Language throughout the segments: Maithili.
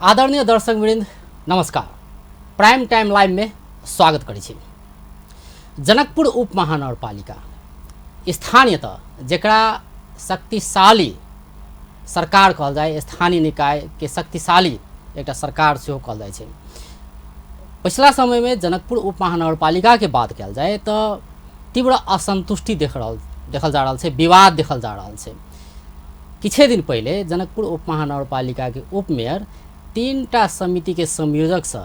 आदरणीय दर्शक वृंद नमस्कार। प्राइम टाइम लाइव में स्वागत करै छी। जनकपुर उप महानगरपालिका स्थानीयतः जकरा शक्तिशाली सरकार कहल जाय, स्थानीय निकाय के शक्तिशाली एकटा सरकार सेहो कहल जाइ छै। पछिला समय में जनकपुर उप महानगरपालिका के बात कयल जाय तऽ तीव्र असंतुष्टि देखल जा रहल छै, विवाद देखल जा रहल छै। किछे दिन पहिले जनकपुर उप महानगरपालिका के उप मेयर 3टा समिति के संयोजक से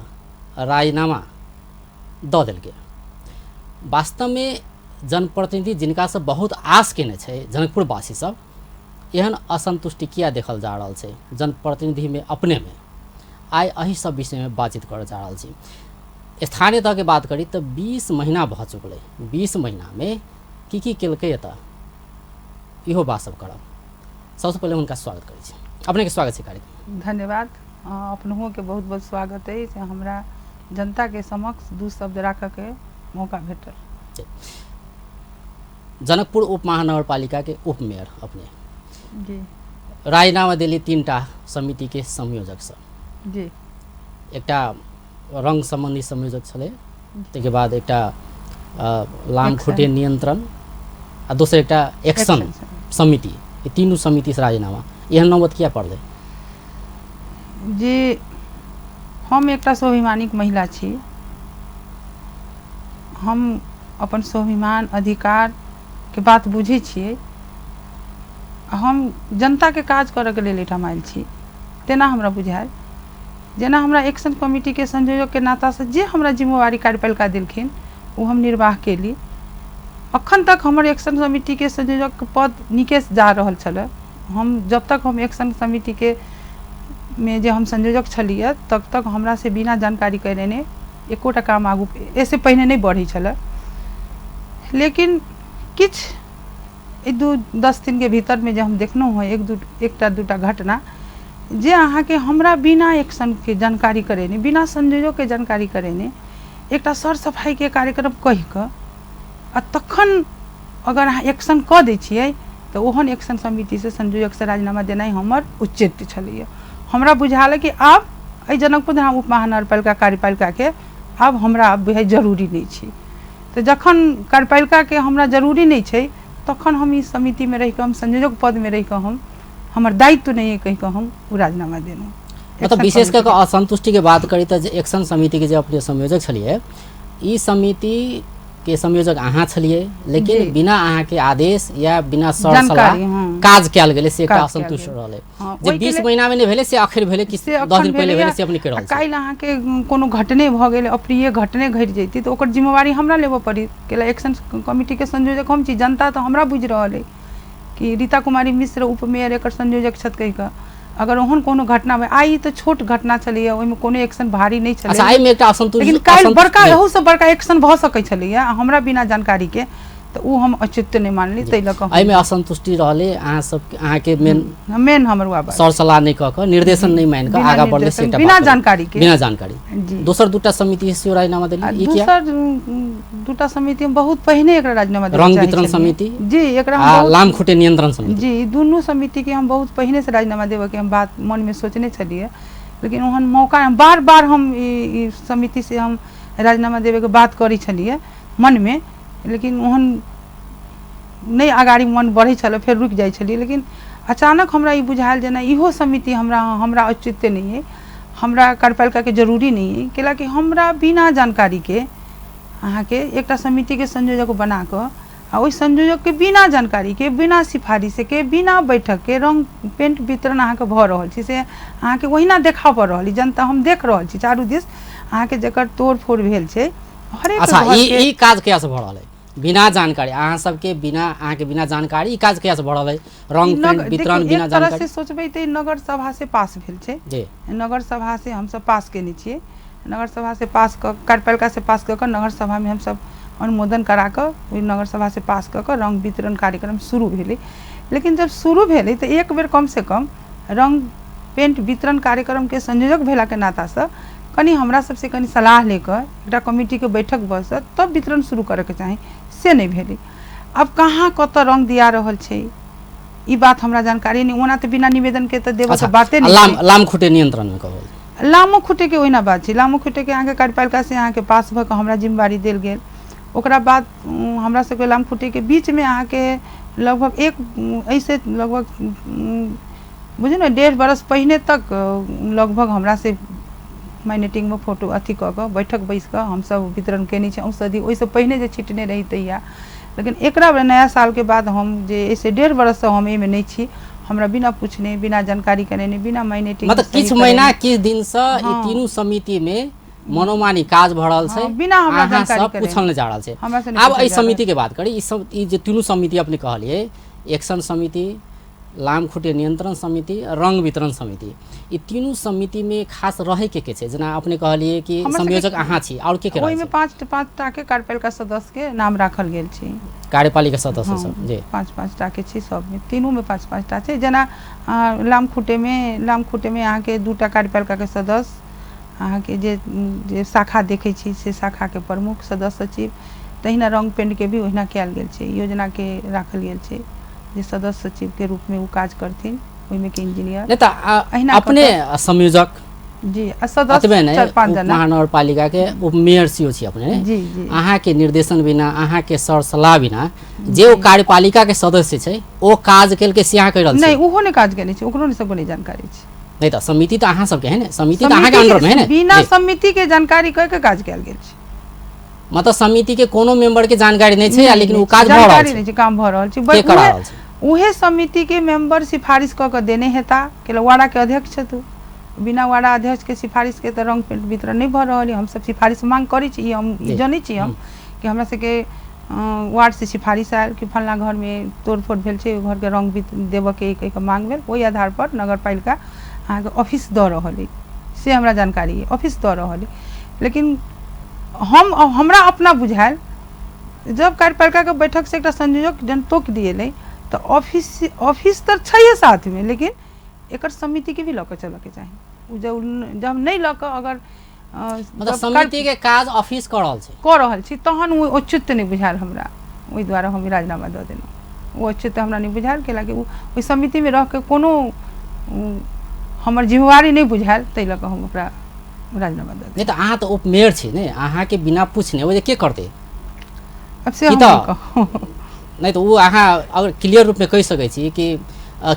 राजीनामा दऽ देलकै। वास्तव में जनप्रतिनिधि जिनका से बहुत आस केने छै जनकपुरवासी सब, एहन असंतुष्टि किया देखल जा रहल छै जनप्रतिनिधि में अपने में? आइ एहि सब विषय में बातचीत करऽ जा रहल छी। स्थानीय तह के बात करी तऽ 20 महीना भऽ चुकलै। 20 महीना में की की केलकै एतऽ, इहो बात सब करब। सबसँ पहिले हुनका स्वागत करै छी। अपने के स्वागत छै कार्यक्रम। धन्यवाद। अपनहुँ के बहुत बहुत स्वागत अछि। हमरा जनता के समक्ष 2 शब्द राखऽ के मौका भेटल। जनकपुर उप महानगरपालिका के उप मेयर अपने जी राजीनामा देली 3टा समिति के संयोजक से। जी एकटा रंग संबंधी संयोजक छलै, ताहिके बाद एकटा लामखुटे नियंत्रण आ दोसर एकटा एक्शन समिति। ई तीनू समिति से राजीनामा, एहन नौबत किया पड़लै? जी हम एकटा स्वाभिमानिक महिला छी। हम अपन स्वाभिमान अधिकार के बात बुझै छियै। हम जनता के काज करऽ के लेल एहिठाम आयल छी, तेना हमरा बुझायल। जेना हमरा एक्शन कमिटी के संयोजक के नाता से जे हमरा जिम्मेवारी कार्यपालिका देलखिन ओ हम निर्वाह केली। अखन तक हमर एक्शन समिति के संयोजक के पद नीके जा रहल छलै। हम जब तक हम एक्शन समिति के में जे हम संयोजक छलियै तब तक हमरा से बिना जानकारी करेने एकोटा काम आगू एहिसँ पहिने नहि बढ़ै छलै। लेकिन किछु 1-2-10 दिन के भीतर में जे हम देखलहुँ हँ एकटा दूटा घटना जे अहाँके हमरा बिना एक्शन के जानकारी करेने, बिना संयोजक के जानकारी करेने एकटा सर सफाई के कार्यक्रम कहि कऽ आ तखन अगर अहाँ एक्शन कऽ दै छियै तऽ ओहन एक्शन समिति से संयोजक से राजीनामा देनाइ हमर उचित छलैए। हमरा बुझायल कि आब एहि जनकपुर धाम उप महानगरपालिका कार्यपालिका के आब हमरा बुझाइ जरूरी नहि छै। तऽ जखन कार्यपालिका के हमरा जरूरी नहि छै तखन हम ई समिति में रहि कऽ, हम संयोजक पद में रहि कऽ हम हमर दायित्व नहि अइ कहि कऽ हम ओ राजीनामा देलहुँ। मतलब विशेष कऽ कऽ असंतुष्टि के बात करी तऽ जे एक्शन समिति के जे अपने संयोजक छलियै, ई समिति के संयोजक अहाँ छलियै, लेकिन बिना अहाँ के आदेश या बिना सर सलाह काज कयल गेलै, से एकटा असंतुष्ट रहलै। जे 20 महीना में नहि भेलै से आखिर भेलै कि 10 दिन पहिले भेलै से अपने के रहल। काल्हि अहाँके कोनो घटने भऽ गेलै, अप्रिय घटने घटि जैती तऽ ओकर जिम्मेवारी हमरा लेबऽ पड़त। कैला एक्शन कमिटी के संयोजक हम छी, जनता तऽ हमरा बुझि रहल अइ कि रीता कुमारी मिश्र उप मेयर एकर संयोजक छथि कहि कऽ। अगर ओहन कोनो घटना भेल, आइ ई तऽ छोट घटना छलैया, ओहिमे कोनो एक्शन भारी नहि छलै। अच्छा, एहिमे एकटा असंतुष्ट, लेकिन काल्हि बड़का एहू से बड़का एक्शन भऽ सकै छलैया हमरा बिना जानकारी के, तऽ ओ हम औचित्य नहि मानली, ताहि लऽ कऽ एहिमे असंतुष्टि रहलै। अहाँ सब अहाँके मेन मेन हमर वएह सर सलाह नहि कऽ कऽ, निर्देशन नहि मानि कऽ आगाँ बढ़लै, से एकटा बिना जानकारी के, बिना जानकारी। दोसर दूटा समिति सेहो राजीनामा देली। दोसर दूटा समिति हम बहुत पहिने एकरा राजीनामा देने रंग वितरण समिति जी, एकरा लामखुटे नियंत्रण समिति जी, दुनू समिति के हम बहुत पहिने से राजीनामा देबऽ के हम बात मन में सोचने छलियै, लेकिन ओहन मौका बार बार हम ई समिति से हम राजीनामा देबे के बात करै छलियै मन में, लेकिन ओहन नहि अगाड़ी मन बढ़ै छलै, फेर रुकि जाइ छलियै। लेकिन अचानक हमरा ई बुझायल जे नहि, इहो समिति हमरा हमरा औचित्य नहि अइ, हमरा कार्यपालिका के जरूरी नहि अइ। कैलाकि हमरा बिना जानकारी के अहाँके एकटा समिति के संयोजक बना कऽ आ ओहि संयोजक के बिना जानकारी के, बिना सिफारिश के, बिना बैठक के रंग पेंट वितरण अहाँके भऽ रहल छै, से अहाँके ओहिना देखा पड़ि रहल अइ। जनता हम देख रहल छी चारू दिस अहाँके जकर तोड़ फोड़ भेल छै हरेक। अच्छा, ई काज कहिया से भऽ रहल अइ? बिना जानकारी अहाँ सबके, बिना अहाँके बिना जानकारी ई काज कहिया से भऽ रहल अइ? रंग पेंट वितरण बिना जानकारी। एक तरह से सोचबै तऽ नगर सभा से पास भेल छै जी, नगर सभा से हमसब पास केने छियै। नगर सभा से पास कऽ, कार्यपालिका से पास कऽ कऽ नगर सभा में हमसब अनुमोदन करा कऽ ओहि नगर सभा से पास कऽ कऽ रंग वितरण कार्यक्रम शुरू भेलै। लेकिन जब शुरू भेलै तऽ एक बेर कम से कम रंग पेंट वितरण कार्यक्रम के संयोजक भेला के नाता से कनि हमरा सबसे कनि सलाह ले कऽ एकटा कमिटी के बैठक बसत तब वितरण शुरू करऽ के चाही, से नहि भेलै। आब कहाँ कतऽ रंग दिया रहल छै ई बात हमरा जानकारी नहि। ओना तऽ बिना निवेदन के तऽ देबऽ के बाते नहि। लामखुटे नियंत्रण में कहल लामो खुटेके ओहिना बात छै। लामो खुटेके अहाँके कार्यपालिका से अहाँके पास भऽ कऽ हमरा जिम्मेवारी देल गेल। ओकरा बाद हमरा सबके लाम खुटेके बीचमे अहाँके लगभग एक एहिसे लगभग बुझू ने 1.5 बरस पहिने तक लगभग हमरा से माइनेटिंगमे फोटो अथी कऽ कऽ बैठक बैस कऽ हमसब वितरण केने छी औषधि, ओहिसँ पहिने जे छिटने रही तहिया। लेकिन एकरा नया सालके बाद हम जे एहिसे 1.5 बरससँ हम एहिमे नहि छी, हमरा बिना पूछने बिना जानकारी करेने बिना माइनेटिंग मतलब किछु महीना किछु दिनसँ ई तीनू समिति में मनोमानी काज भऽ रहल छै, बिना हमरा जानकारी करेने पूछल नहि जा रहल छै। आब एहि समिति के बात करी, ई सब ई जे तीनू समिति अपने कहलियै, एक्शन समिति, लामखुटे नियंत्रण समिति, रंग वितरण समिति, ई तीनू समिति में खास रहे के छै? जेना अपने कहलियै कि संयोजक अहाँ छी, और के के ओहिमे 5-5 टा के कार्यपालिका सदस्य के नाम राखल गेल छै। कार्यपालिका सदस्य सब जी 5-5 टा के छै सबमे, तीनू में 5-5 टा छै। जेना लामखुटे में अहाँके 2 टा कार्यपालिका के सदस्य, अहाँके जे जे शाखा देखै छी से शाखा के प्रमुख सदस्य सचिव, तहिना रंग पेंट के भी ओहिना कयल गेल छै, योजना के राखल गेल छै जे सदस्य सचिव के रूप में ओ काज करथिन, ओहिमे के इंजीनियर नहि तऽ अपने संयोजक जी आ सदस्य 4-5 जना, महानगरपालिका के उप मेयर सीओ छी अपने जी जी। अहाँ के निर्देशन बिना, अहाँ के सर सलाह बिना जे ओ कार्यपालिका के सदस्य छै ओ काज केलकै से अहाँ कहि रहल छी? नहि, ओहो नहि काज केने छै, ओकरो नहि सबके नहि जानकारी छै। नहि तऽ समिति तऽ अहाँ सबके है ने, समिति तऽ अहाँ के अंडर में है ने, बिना समिति के जानकारी कह के काज कयल गेल छै। मतलब समिति के कोनो मेंबर के जानकारी नहि छै, लेकिन ओ काज भऽ रहल छै, काम भऽ रहल छै। उहे समिति के मेंबर सिफारिश कऽ के देने हेता कि वाड़ा के अध्यक्ष छथि, बिना वाड़ा अध्यक्ष के सिफारिश के तऽ रंग पेंट वितरण नहि भऽ रहल है। हमसब सिफारिश मांग करै छी, हम जनै छी हम कि हमरा सबके वार्ड से सिफारिश आयल कि फलना घर में तोड़फोड़ भेल छै, ओहि घर के रंग देबऽ के एक मांग भेल, ओहि आधार पर नगरपालिका अहाँके ऑफिस दऽ रहल अइ, से हमरा जानकारी अइ, ऑफिस दऽ रहल अइ। लेकिन हम हमरा अपना बुझायल जब कार्यपालिका के बैठक से एकटा संयोजक जहन टोकि दिएलै तऽ ऑफिस ऑफिस तऽ छैहे साथमे, लेकिन एकर समिति के भी लऽ कऽ चलऽके चाही। ओ जब नहि लऽ कऽ अगर मतलब समिति के काज ऑफिस कऽ रहल छै, कऽ रहल छी, तहन ओ औचित्य नहि बुझायल हमरा, ओहि दुआरे हम राजीनामा दऽ देलहुँ। ओ औचित्य हमरा नहि बुझायल, कैलाकि ओ ओहि समितिमे रहिके कोनो हमर जिम्मेवारी नहि बुझायल, ताहि लऽ कऽ हम ओकरा राजीनामा दऽ देलहुँ। नहि तऽ अहाँ तऽ उपमेयर छी ने, अहाँके बिना पूछने ओ जे के करतै? अब से हम कहू नहि तऽ ओ अहाँ अगर क्लियर रूपमे कहि सकै छी कि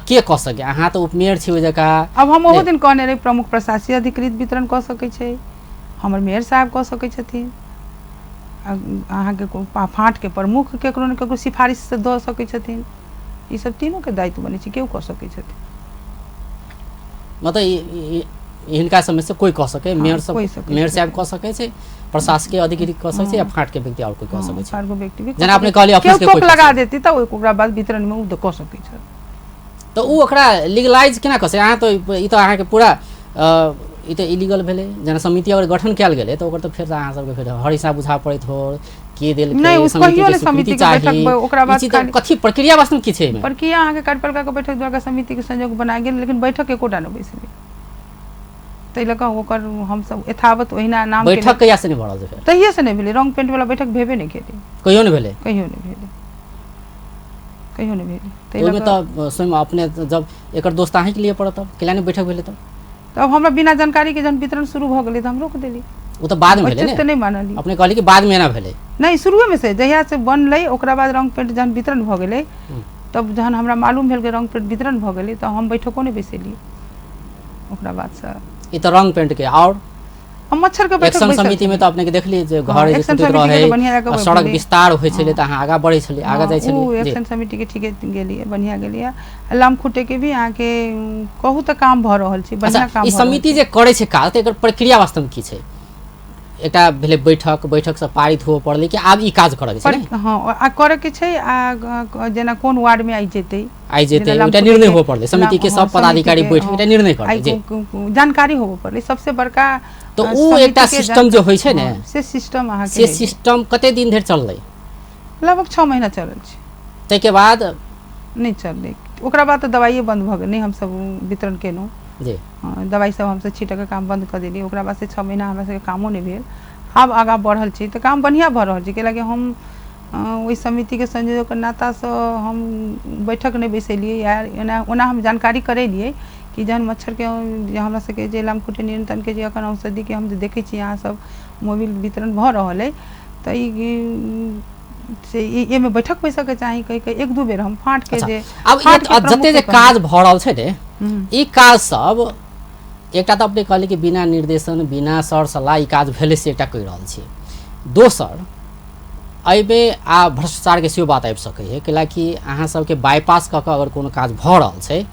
के कऽ सकै, अहाँ तऽ उपमेयर छी ओहि जगह। अब हम ओहो दिन कहने रही प्रमुख प्रशासकीय अधिकृत वितरण कऽ सकै छै, हमर मेयर साहब कऽ सकै छथिन, अहाँके फाँटके प्रमुख केकरो ने केकरो सिफारिश से दऽ सकै छथिन, ई सब तीनूके दायित्व बनै छै, केओ कऽ सकै छथिन। मतलब हिनका सबमे से कोइ कऽ सकै, मेयर सब, मेयर साहब कऽ सकै छै, प्रशासकीय अधिकृत कऽ सकै छै, या फाँटके व्यक्ति आओर कोइ कऽ सकै छै। जेना अपने कहलियै ऑफिस के कोइ लगा देती तऽ ओकरा बाद वितरणमे ओ कऽ सकै छै, तऽ ओ ओकरा लीगलाइज केना कऽ सकै? अहाँ तऽ ई तऽ अहाँके पूरा ई तऽ इलीगल भेलै। जेना समिति अगर गठन कयल गेलै तऽ ओकर तऽ फेर अहाँ सबके फेर हर हिसाब बुझा पड़ैत हो के देलकै, समिति के स्वीकृति चाही, ओकरा बाद कथी प्रक्रिया वास्तवमे की छै? प्रक्रिया अहाँके कार्यपालिका के बैठक द्वारा समिति के संयोग बना गेल, लेकिन बैठक एकोटा नहि बैसलै, ताहि लऽ कऽ ओकर हमसब यथावत ओहिना नाम बैठक कहिया से नहि भऽ रहल छै? तहिये से नहि भेलै, रंग पेंट वाला बैठक भेबे नहि केलै, कहियो नहि भेलै, कहियो नहि भेलै, कहियो नहि भेलै। ओहिमे तऽ स्वयं अपने जब एकर दोस्त अहीँके लिए पड़त, तब केला नहि बैठक भेलै? तब हमरा बिना जानकारी के जहन वितरण शुरू भऽ गेलै तऽ हम रोक देली। ओ तऽ बादमे भेलै ने, नहि मानली। अपने कहली कि बादमे एना भेलै? नहि, शुरुएमे से जहिया से बनलै ओकरा बाद रंग पेंट जहन वितरण भऽ गेलै तब जहन हमरा मालूम भेल कि रंग पेंट वितरण भऽ गेलै तऽ हम बैठको नहि बैसेलियै ओकरा बादसँ। ई तऽ रंग पेंट के और मच्छर के बैठक एक्शन समिति में तऽ अपने के देखलियै जे घर जे टूटैत रहै, सड़क विस्तार होइ छलै तऽ अहाँ आगाँ बढ़ै छलियै, आगाँ जाइ छलियै। ओ एक्शन समिति के ठीके गेलियै, बढ़िआँ गेलियै। लामखुटे के भी अहाँके कहू तऽ काम भऽ रहल छै, बढ़िआँ काम। ई समिति जे करै छै काज, तऽ एकर प्रक्रिया वास्तवमे की छै? एकटा भेलै बैठक, बैठक से पारित हुअ पड़लै कि आब ई काज करऽ के छै? हँ, आ करऽ के छै। आ जेना कोन वार्ड में आइ जेतै, आइ जेतै, एकटा निर्णय होबऽ पड़लै, समिति के सब पदाधिकारी बैठ के एकटा निर्णय करतै, जानकारी होबऽ पड़लै सबसे बड़का। तऽ ओ एकटा सिस्टम जे होइ छै ने, से सिस्टम अहाँके, से सिस्टम कते दिन धरि चललै? लगभग 6 महीना चलल छै। ताहिके बाद नहि चललै, ओकरा बाद तऽ दवाइए बंद भऽ गेल, नहि हमसब वितरण केलहुँ जी, दवाइ सब हमसब छीटऽके काम बंद कऽ देलियै। ओकरा बाद से 6 महीना हमरा सबके कामो नहि भेल। आब आगाँ बढ़ल छी तऽ काम बढ़िआँ भऽ रहल छै, कैलाकि हम ओहि समितिके संयोजकके नातासँ हम बैठक नहि बैसेलियै या एना ओना हम जानकारी करेलियै कि कि जहन मच्छरके जे हमरा सबके जे लामखुट्टी नियंत्रणके जे एखन औषधिके हम जे देखै छी अहाँ सब मोबिल वितरण भऽ रहल अइ, तऽ ई से एहिमे बैठक बैसऽके चाही कहि कऽ एक दू बेर हम फाँटके अच्छा, जे आब फाँटके जते जे प्रमुखके काज भऽ रहल छै ने, हम्म। ई काज सब एकटा तऽ अपने कहली कि बिना निर्देशन बिना सर सलाह ई काज भेलै, से एकटा कहि रहल छी। दोसर एहिमे आ भ्रष्टाचारके सेहो बात आबि सकै है, कैलाकि अहाँ सबके बाईपास कऽ कऽ अगर कोनो काज भऽ रहल छै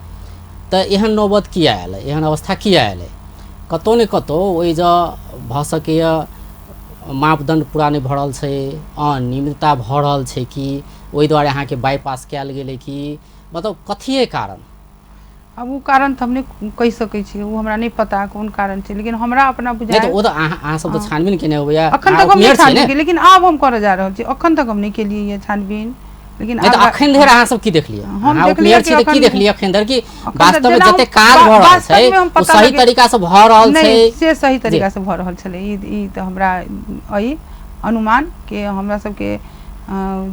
तऽ एहन नौबत किया आयल, एहन अवस्था किया एलै? कतहु ने कतहु ओहि जँ भऽ सकैए मापदण्ड पूरा नहि भऽ रहल छै, अनियमितता भऽ रहल छै, कि ओहि दुआरे अहाँके बाईपास कयल गेलै, कि मतलब कथिए कारण? आब ओ कारण तऽ हम नहि कहि सकै छी, ओ हमरा नहि पता कोन कारण छै, लेकिन हमरा अपना नहि बुझायल तऽ ओ तऽ अहाँ सब तऽ छानबीन केने होबै। अखन अहाँ तक हम नहि उपमेयर छियै छानबीन ने? केलियै, लेकिन आब हम करऽ जा रहल छी। अखन तक हम नहि केलियै ये छानबीन, लेकिन नहि तऽ आब अखन धरि अहाँ सब की देखलियै? हम अहाँ देखलियै उपमेयर कि छी तऽ की अखन देखलियै अखन धरि कि अखन तऽ वास्तवमे जेना हम जते काज भऽ रहल छै वास्तवमे हम ओ पता सही लगे तरीकासँ भऽ रहल नहि छै? से सही जी तरीकासँ भऽ रहल छलै। ई ई तऽ हमरा अइ अनुमान कि हमरा सबके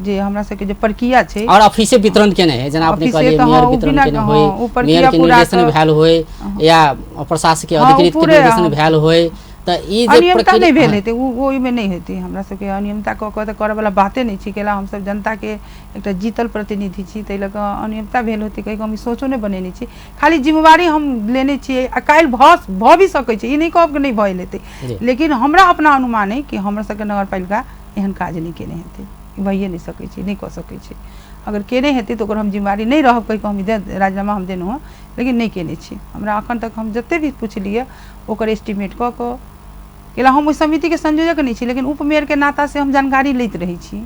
जे हमरा सबके जे प्रक्रिया छै और ऑफिसे वितरण केने है, जेना अपने ऑफिसे कहलियै तऽ मेयर हँ ओ वितरण बिना केने हँ होय, ओ मेयर प्रक्रिया के पूरा निर्देशन कऽ भेल होय या प्रशासकीय हँ ओ अधिकृत के पूरे निर्देशन भेल होय, तऽ ई जे अनियमितता नहि प्रक्रिया भेल हेतै, ओ ओहिमे नहि हेतै। हमरा सबके अनियमितता कऽ कऽ तऽ करऽवला बाते नहि छै, कैला हमसब जनताके एकटा जीतल प्रतिनिधि छी, ताहि लऽ कऽ अनियमितता भेल होतै कहि कऽ हम ई सोचो नहि बनेने छी। खाली जिम्मेवारी हम लेने छियै आ काल्हि भऽ भी सकै छै, ई नहि कहब कि नहि भऽ हेतै, जी लेकिन हमरा अपना अनुमान अइ कि हमरा सबके नगरपालिका एहन काज नहि केने हेतै, ई भइए नहि सकै छै, नहि कऽ सकै छै। अगर केने हेतै तऽ ओकर हम जिम्मेवारी नहि रहब कहि कऽ हम राजीनामा हम देलहुँ हँ, लेकिन नहि केने छी। हमरा अखन तक हम जते भी पुछलियै ओकर एस्टिमेट कऽ कऽ, कैला हम ओहि समितिके संयोजक नहि छी, लेकिन उपमेयरके नातासँ हम जानकारी लैत रहै छी,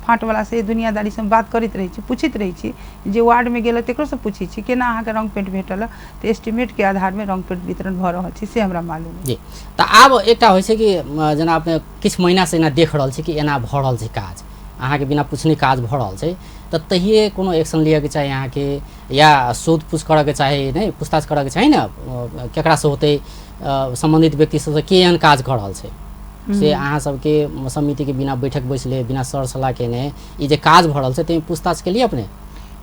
फाँटवला से दुनियादारीसँ हम बात करैत रहै छी, पूछैत रहै छी, जे वार्डमे गेल तकरोसँ पूछै छी केना अहाँके रंग पेंट भेटल, तऽ एस्टिमेटके आधारमे रंग पेंट वितरण भऽ रहल छै, से हमरा मालूम अइ। जी तऽ आब एकटा होइ छै कि जेना अपने किछु महीनासँ एना देख रहल छी कि एना भऽ रहल छै काज, अहाँके बिना पूछने काज भऽ रहल छै, तऽ तहिए कोनो एक्शन लिअके चाही अहाँके, या शोध पूछ करऽके चाही, नहि पूछताछ करऽके चाही ने, केकरासँ होतै, सम्बन्धित व्यक्ति सबसँ के एहन काज कऽ रहल छै, से अहाँ सबके समितिके बिना बैठक बैसले बिना सर सलाह केने ई जे काज भऽ रहल छै ताहिमे पूछताछ केलियै अपने?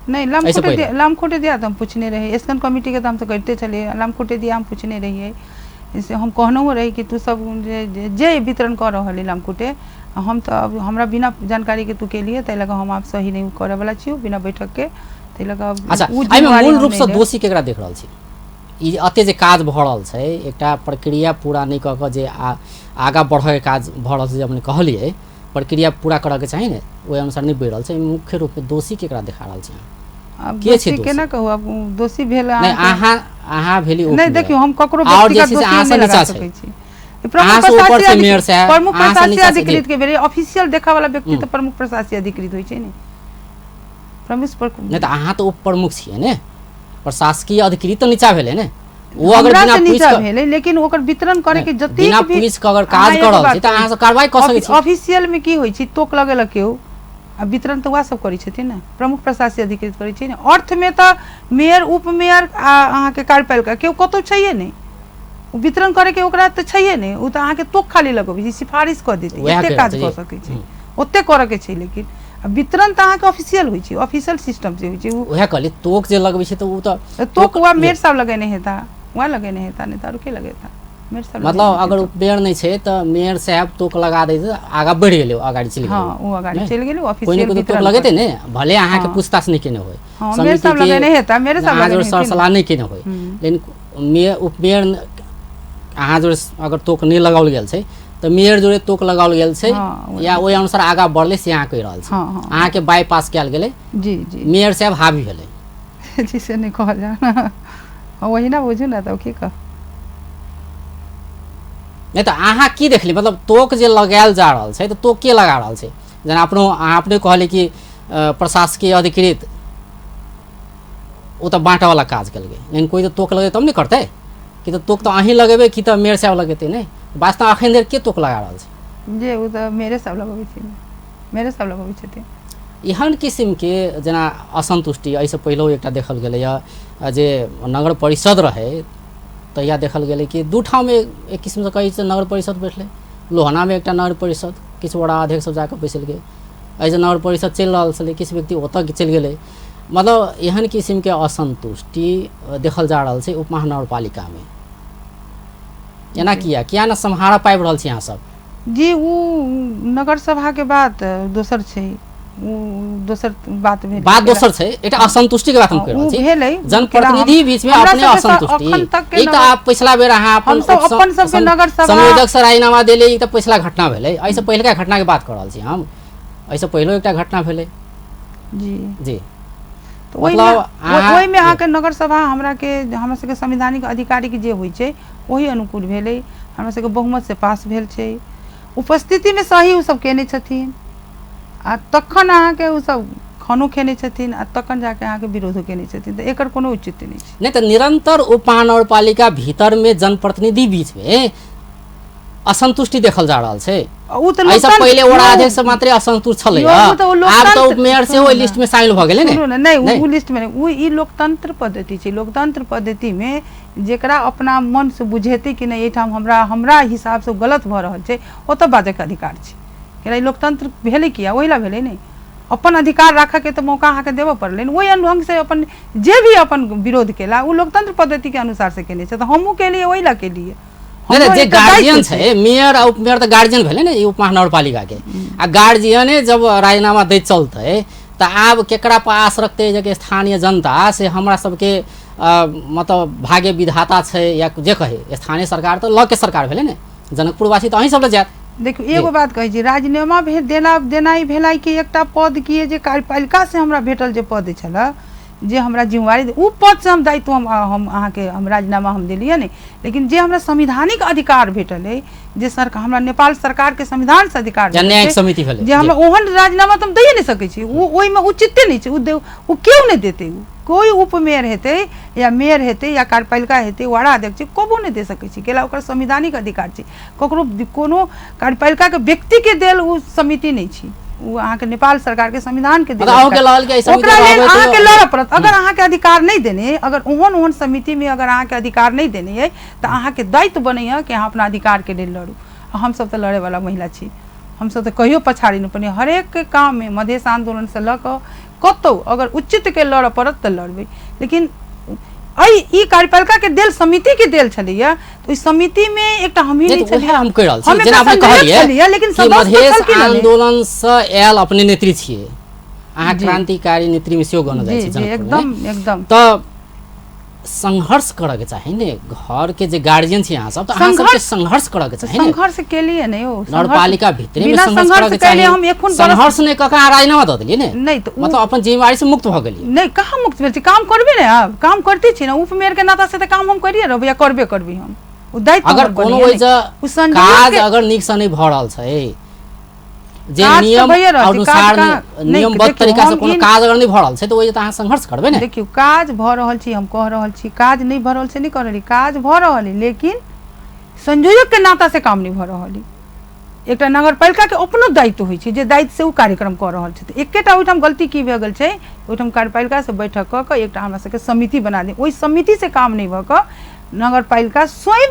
नहि, एहिसँ लामखुटे पहिले दिया, लामखुटे दिया तऽ हम पूछने रही, स्कन कमिटीके तऽ हम तऽ करिते छलियै, लामखुटे दिया हम पूछने रहियै, से हम कहनहुँ रही कि तू सब जे जे वितरण कऽ रहल अइ लामखुटे, हम तऽ अब हमरा बिना जानकारीके तू केलियै, ताहि लऽ कऽ हम आब सही नहि करऽवला छियौ बिना बैठकके, ताहि लऽ कऽ अच्छा ओ एहिमे जिम्मेवारी मूल हम रूपसँ नहि लेब। दोषी केकरा देख रहल छी? ई एते जे काज भऽ रहल छै, एकटा प्रक्रिया पूरा नहि कऽ कऽ जे आगाँ बढ़यके काज भऽ रहल छै, जे अपने कहलियै प्रक्रिया पूरा करऽके चाही ने, ओहि अनुसार नहि बढ़ि रहल छै, मुख्य रूपमे दोषी केकरा देखा रहल छी अहाँ? आब के छै दोषी दोषी? केना कहू, आब दोषी भेल नहि अहाँके अहाँ अहाँ भेली नहि उपमेयर, देखियौ हम ककरो आओर जे व्यक्तिगत छै से दोषी अहाँसँ हम नहि लगा नीचा छै, सकै छी। प्रमुख अहाँसँ ऊपर प्रशासीय छै मेयर साहेब, प्रमुख अहाँसँ प्रशासीय नीचा छै। जी अधिकृत के भेलै, ऑफिशियल देखऽ वाला व्यक्ति तऽ प्रमुख प्रशासीय अधिकृत होइ छै ने, प्रमुख नहि तऽ अहाँ तऽ उप प्रमुख छियै ने, प्रशासकीय अधिकृत तऽ नीचा भेलै ने, ओ अगर हमरा बिना से पूछि नीचा कऽ भेलै, लेकिन ओकर वितरण करे के नहि, जतेक बिना भी पूछि कऽ अगर अहाँ काज कऽ एगो रहल बात छी तऽ कहू, अहाँ सब कार्रवाई कऽ सकै छी। ऑफिशियल में की होइ छै, तोक लगेलक केओ आ वितरण तऽ वएह सब करै छथिन ने, प्रमुख प्रशासीय अधिकृत करै छै ने। अर्थ में तऽ मेयर उप मेयर आ अहाँके कार्यपालिका केओ कतौ छैहे नहि, ओ वितरण करे के ओकरा तऽ छैहे नहि, ओ तऽ अहाँके तोक खाली लगबै छै, सिफारिश कऽ देतै, वएह एते कहि रहल काज छी। कऽ सकै छै, ओते करऽ के छै, लेकिन आ वितरण तऽ अहाँके ऑफिशियल होइ छै, ऑफिशियल सिस्टम से होइ छै। ओ उएह कहली तोक जे लगबै छै तऽ ओ तऽ तोक वएह मेयर साहब लगेने हेता, वएह लगेने हेता, नहि तऽ आरो के लगेता, मेयर साहब मतलब लगेने अगर हेतै। उपमेयर नहि छै तऽ मेयर साहब तोक लगा दै छै, आगाँ बढ़ि गेलै, अगाडि चलि गेलै। हँ ओ अगाडि नहि? चलि गेलै, कोइ ने ऑफिशियल कोइ तऽ तोक वितरण लगेतै करतै। ने, भले अहाँके हँ। पूछताछ नहि केने होय, हँ मेयर समिति साहब के लगेने हेता, मेयर साहब अहाँ लगेने जोर सर हेथिन। सलाह नहि केने होय, लेकिन मेयर उपमेयर अहाँ जोर अगर तोक नहि लगाओल गेल छै तऽ मेयर जोरे तोक लगाओल गेल छै हँ, या ओहि अनुसार आगाँ बढ़लै, से अहाँ कहि रहल छी। हँ हँ अहाँके बाईपास कयल गेलै, जी जी मेयर साहब हावी भेलै। जी से नहि कहल जा, वही ना बुझू ने तब की कह। नहि तऽ अहाँ की देखली, मतलब तोक जे लगायल जा रहल छै तऽ तोक के लगा रहल छै? जेना अपनो अहाँ अपने कहली कि प्रशासकीय अधिकृत ओ तऽ बाँटऽवला काज केलकै, लेकिन कोइ तऽ तोक लगेतै तब ने करतै, कि तऽ तोक तऽ अहीं लगेबै कि तऽ मेयर साहब लगेतै? नहि, वास्तव अखन धरि के तोक लगा रहल छै? जे ओ तऽ मेयरे साहब लगबै छै, मेयरे साहब लगबै छथिन। एहन किसिमके जेना असन्तुष्टि एहिसँ पहिलहो एकटा देखल गेलैए जे नगर परिषद रहै तहिया देखल गेलै कि दू ठाममे एक किसिमसँ कहै छै नगर परिषद बैठलै, लोहनामे एकटा नगर परिषद किछु वड़ा अध्यक्ष सब जाकऽ बैसलकै, एहिसँ नगर परिषद चलि रहल छलै, किछु व्यक्ति ओतऽ चलि गेलै। मतलब एहन किसिमके असन्तुष्टि देखल जा रहल छै उपमहानगरपालिकामे। एना किया किया न सम्हारा पाबि रहल छी अहाँ सब? जी, ओ नगर सभाके बात दोसर छै, ओ दोसर बात भेल, बात दोसर छै, एकटा असन्तुष्टि के बात हम कहि रहल छी। भेलै जनप्रतिनिधि बीच में अपने असन्तुष्टि। एक तऽ आप पिछला बेर अहाँ अपन अपन सबके नगर सभा संयोजक से राजीनामा देले, ई तऽ पिछला घटना भेलै, एहिसँ पहिलका घटना के बात कऽ रहल छी हम। एहिसँ पहिलो एकटा घटना भेलै। जी जी, तऽ ओहिमे अहाँके नगर सभा हमरा के हमरा सबके संवैधानिक अधिकारी जे होइ छै ओहि अनुकूल भेलै। हमरा सबके बहुमत से पास भेल छै, उपस्थितिमे सही ओ सब केने छथिन, आ तखन अहाँके ओ सब खानो खेने छथिन, आ तखन जाके अहाँके विरोधो केने छथिन, तऽ एकर कोनो उचित नहि छै। नहि तऽ निरंतर उपमहानगरपालिका भीतरमे जनप्रतिनिधि बीचमे असन्तुष्टि देखल जा रहल छै। ओ तऽ एहिसँ पहिले वडा अध्यक्ष मात्रै असन्तुष्ट छलै, आब तऽ उपमेयर सेहो ओहि लिस्टमे शामिल भऽ गेलै ने। नहि, ओ लिस्टमे नहि, ओ ई लोकतंत्र पद्धति छै। लोकतंत्र पद्धतिमे जेकरा अपना मनसँ बुझेतै कि नहि एहिठाम हमरा हमरा हिसाबसँ गलत भऽ रहल छै, ओतऽ बाजैके अधिकार छै। किया लोकतंत्र भेलै किया? ओहि लए भेलै नहि, अपन अधिकार राखऽके तऽ मौका अहाँके देबऽ पड़लै। ओहि ढङ्गसँ अपन जे भी अपन विरोध केला ओ लोकतंत्र पद्धतिके अनुसार से केने छै, तऽ हमहूँ केलियै, ओहि लए केलियै। नहि, जे गार्जियन छै मेयर आ उपमेयर तऽ गार्जियन भेलै ने ई उपमहानगरपालिका के, आ गार्जियने जब राजीनामा दैत चलतै तऽ आब केकरा पर आस रखतै जे स्थानीय जनता से हमरा सबके मतलब भाग्य विधाता छै या जे कहै, स्थानीय सरकार तऽ लग के सरकार भेलै ने, जनकपुरवासी तऽ अहीं सब लग जायत। देखियौ, एगो बात कहै छी, राजीनामा देना देनाइ भेलै कि एकटा पद की जे कार्यपालिका से हमरा भेटल जे पद छलै, जे हमरा जिम्मेवारी, ओ पदसँ हम दायित्व हम अहाँके हम राजीनामा हम देलियै ने, लेकिन जे हमरा संवैधानिक अधिकार भेटल अइ, जे सरकार हमरा नेपाल सरकारके संविधानसँ अधिकार न्यायिक समिति भेलै, जे हमरा ओहन राजीनामा तऽ हम दैए नहि सकै छी, ओ ओहिमे उचिते नहि छै, ओ केओ नहि देतै। ओ कोइ उपमेयर हेतै या मेयर हेतै या कार्यपालिका हेतै, वार्ड अध्यक्ष कबो नहि दे सकै छै, कैला ओकर संवैधानिक अधिकार छै। ककरो कोनो कार्यपालिकाके व्यक्तिके देल ओ समिति नहि छै, ओ अहाँके नेपाल सरकारके संविधानके देल। ओकरा लेल अहाँके लड़ऽ पड़त। अगर अहाँके अधिकार नहि देने, अगर ओहन ओहन समितिमे अगर अहाँके अधिकार नहि देने अइ तऽ अहाँके दायित्व बनैए कि अहाँ अपना अधिकारके लेल लड़ू। हमसब तऽ लड़ैवला महिला छी, हमसब तऽ कहियो पछाड़ी नहि पड़ै, हरेक काममे मधेश आन्दोलनसँ लऽ कऽ कतहु अगर उचितके लड़ऽ पड़त तऽ लड़बै। लेकिन एहि ई कार्यपालिकाके देल समितिके देल छलैया, तऽ ओहि समितिमे एकटा हमही नहि छलियै। हम कहि रहल छी जेना अपने कहलियै लेकिन मधेश आन्दोलनसँ आयल अपने नेत्री छियै अहाँ, क्रांतिकारी नेत्रीमे सेहो गनल जाइ छै। एकदम एकदम। तऽ संघर्ष करऽ के चाही ने, घर के जे गार्जियन छी अहाँ सब, तऽ अहाँ सबके संघर्ष करऽ के चाही ने। संघर्ष केलिए ने यौ, नगरपालिका भीतरे में संघर्ष करऽ के चाही। हम एखन संघर्ष नहि कऽ के अहाँ राजीनामा दऽ देलियै ने। नहि तऽ मतलब अपन जिम्मेवारी से मुक्त भऽ गेलियै। नहि, कहाँ मुक्त भेल छी, काम करबे ने, आब काम करते छी ने, उपमेयर के नाता से तऽ काम हम करिए रहबै या करबे करबै हम, ओ दायित्व अगर कोनो ओहि काज अगर नीक से नहि भऽ रहल छै, जे नियम अनुसार नियमबद्ध तरीका से कोनो काज अगर नहि भऽ रहल छै तऽ ओहि तऽ अहाँ संघर्ष करबै ने। देखियौ, काज भऽ रहल छै, हम कह रहल छी, काज नहि भऽ रहल छै नहि कह रहल, काज भऽ रहल है, लेकिन संयोजक के नाता से काम नहि भऽ रहल है। एकटा नगरपालिका के अपनो दायित्व होइ छै, जे दायित्व से ओ कार्यक्रम कऽ रहल छै। एकेटा ओहिठाम गलती की भऽ गेल छै, ओहिठाम कार्यपालिका से बैठक कऽ कऽ एकटा हमरा सबके समिति बना दे, ओहि समिति से काम नहि भऽ कऽ नगरपालिका स्वयं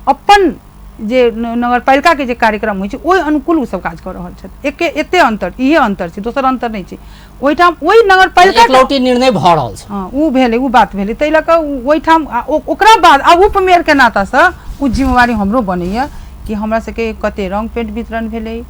अपन जे नगरपालिकाके जे कार्यक्रम होइ छै ओहि अनुकूल ओ सब काज कऽ रहल छथि। एके एते अन्तर, इहे अन्तर छै, दोसर अन्तर नहि छै। ओहिठाम ओहि नगरपालिका एकलौटी निर्णय भऽ रहल छै। हँ, ओ भेलै, ओ बात भेलै, ताहि लऽ कऽ ओहिठाम ओकरा बाद आब उपमेयरके नातासँ ओ जिम्मेवारी हमरो बनैए कि हमरा सबके कते रङ्ग पेंट वितरण भेलै,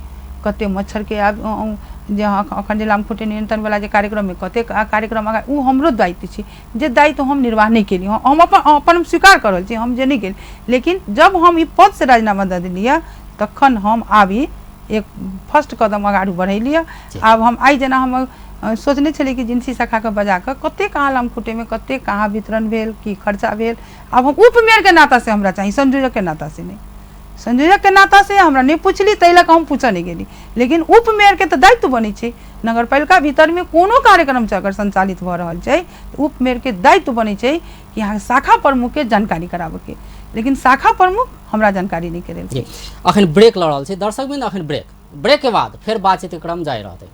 कते मच्छरके आब जे अखन जे लामखुट्टी नियंत्रणवला जे कार्यक्रममे कते कार्यक्रम आगाँ, ओ हमरो दायित्व छै, जे दायित्व हम निर्वाह नहि केलियै। हम अपन अपन स्वीकार कऽ रहल छी, हम जे नहि केलियै, लेकिन जब हम ई पदसँ राजीनामा दऽ देलियै तखन हम आब ई एक फर्स्ट कदम अगाडि बढ़ेलियै। आब हम आइ जेना हम सोचने छलियै कि जिनसी शाखाके बजा कऽ कते कहाँ लामखुट्टीमे कते कहाँ वितरण भेल, की खर्चा भेल, आब हम उपमेयरके नातासँ हमरा चाही, संयोजकके नातासँ नहि। संयोजकके नातासँ हमरा नहि पुछली ताहि लऽ कऽ हम पूछऽ नहि गेली, लेकिन उपमेयरके तऽ दायित्व बनै छै। नगरपालिका भीतरमे कोनो कार्यक्रम छै अगर संचालित भऽ रहल छै तऽ उपमेयरके दायित्व बनै छै कि अहाँ शाखा प्रमुखके जानकारी कराबऽके, लेकिन शाखा प्रमुख हमरा जानकारी नहि करेलकै। अखन ब्रेक लऽ रहल छी दर्शक बिंद, अखन ब्रेक के बाद फेर बातचीत क्रम जारी रहतै।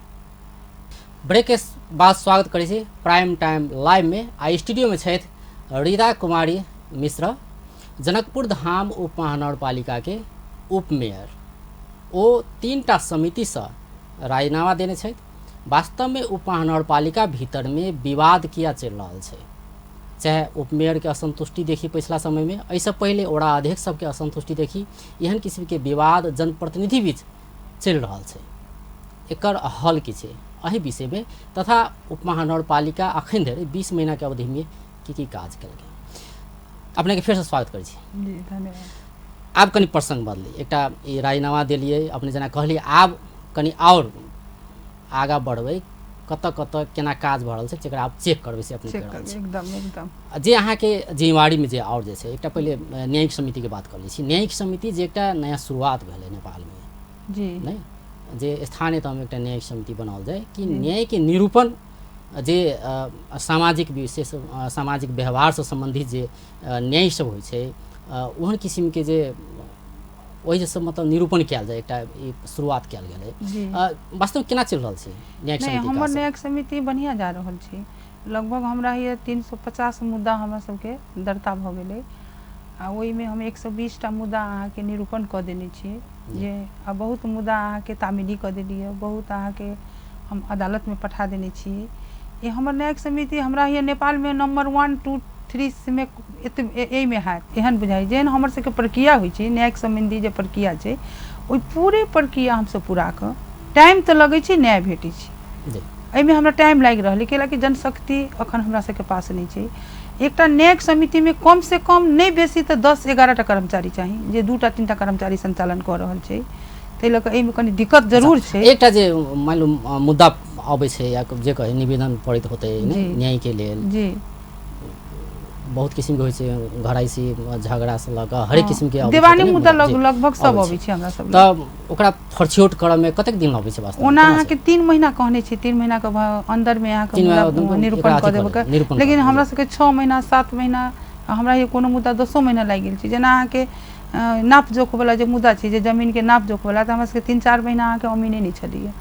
ब्रेक के बाद स्वागत करै छी प्राइम टाइम लाइव में। आ स्टूडियो में छथि रीता कुमारी मिश्रा, जनकपुर धाम उप महानगरपालिका के उपमेयर। ओ 3टा समितिसँ राजीनामा देने छथि। वास्तवमे उपमहानगरपालिका भीतरमे विवाद किया चलि रहल छै? चाहे उपमेयरके असंतुष्टि देखी पिछला समयमे, एहिसँ पहिले वडा अध्यक्ष सबके असंतुष्टि देखी, एहन किसिमके विवाद जनप्रतिनिधि बीच चलि रहल छै। एकर हल की छै एहि विषयमे तथा उपमहानगरपालिका अखन धरि 20 महीनाके अवधिमे की की काज केलकै। अपनेके फेरसँ स्वागत करै छी। जी धन्यवाद। आब कनि प्रसङ्ग बदली, एकटा ई राजीनामा देलियै अपने, जेना कहलियै आब कनि आओर आगाँ बढ़बै, कतऽ कतऽ केना काज भऽ रहल छै जकरा आब चेक करबै से अपने चेक कहि रहल करबै छी। एकदम एकदम। जे अहाँके जिम्मेवारीमे जे आओर जे छै, एकटा पहिले न्यायिक समितिके बात कऽ लै छी। न्यायिक समिति जे एकटा नयाँ शुरुआत भेलै नेपालमे जी, नहि, जे स्थानीय तहमे एकटा न्यायिक समिति बनाओल जाय कि न्यायके निरूपण जे सामाजिक विशेष सामाजिक व्यवहारसँ सम्बन्धित जे न्याय सब होइ छै, ओहन किसिमके जे ओहि सब मतलब निरूपण कयल जाय, एकटा ई शुरुआत कयल गेलै। जी। वास्तवमे केना चलि रहल छै न्यायिक नहि, समिति? हमर काज सब? न्यायिक समिति बढ़िआँ जा रहल छै। लगभग हमरा हिये 350 मुद्दा हमरा सबके दर्ता भऽ गेलै आ ओहिमे हम 120टा मुद्दा अहाँके निरूपण कऽ देने छियै जे आ बहुत मुद्दा अहाँके तामिली कऽ देलियै, बहुत अहाँके हम अदालतमे पठा देने छियै। ई हमर न्यायिक समिति हमरा हिये नेपालमे नम्बर 1 2 3 मे एते एहिमे हैत एहन बुझाइ। जेहन हमर सबके प्रक्रिया होइ छै न्यायिक सम्बन्धी जे प्रक्रिया छै, ओहि पूरे प्रक्रिया हमसब पूरा कऽ टाइम तऽ लगै छै, न्याय भेटै छै। जी। एहिमे हमरा टाइम लागि रहल अइ, कैलाकि जनशक्ति अखन हमरा सबके पास नहि छै। एकटा न्यायिक समितिमे कम से कम नहि बेसी तऽ 10-11टा कर्मचारी चाही, जे 2टा 3टा कर्मचारी सञ्चालन कऽ रहल छै, ताहि लऽ कऽ एहिमे कनि दिक्कत जरूर छै। एकटा जे मानि लू मुद्दा अबै छै या जे कही निवेदन पड़ैत होतै जी। न्यायके लेल, जी, बहुत किसिमके होइ छै, घराइसी झगड़ासँ लऽ कऽ हरेक किसिमके अबै छै देवानी ने मुद्दा जी, लगभग सब अबै अबै छै हमरा सब लग। तऽ ओकरा फरछियोट करऽमे कतेक दिन लगै छै वास्तवमे? ओना केना अहाँके छै? 3 महीना कहने छी, 3 महीनाके अन्दरमे अहाँके 3 महीना मुद्दा एकरा निरूपण अथी कऽ देबऽ कऽ के, निरूपण लेकिन कऽ हमरा सबके 6 महीना 7 महीना, हमरा ये कोनो मुद्दा 10 महीना लागि गेल छै। जेना अहाँके नाप जोखवला जे मुद्दा छै, जे जमीनके नाप जोखवला, तऽ हमरा सबके 3-4 महीना अहाँके अमीने नहि छलैए।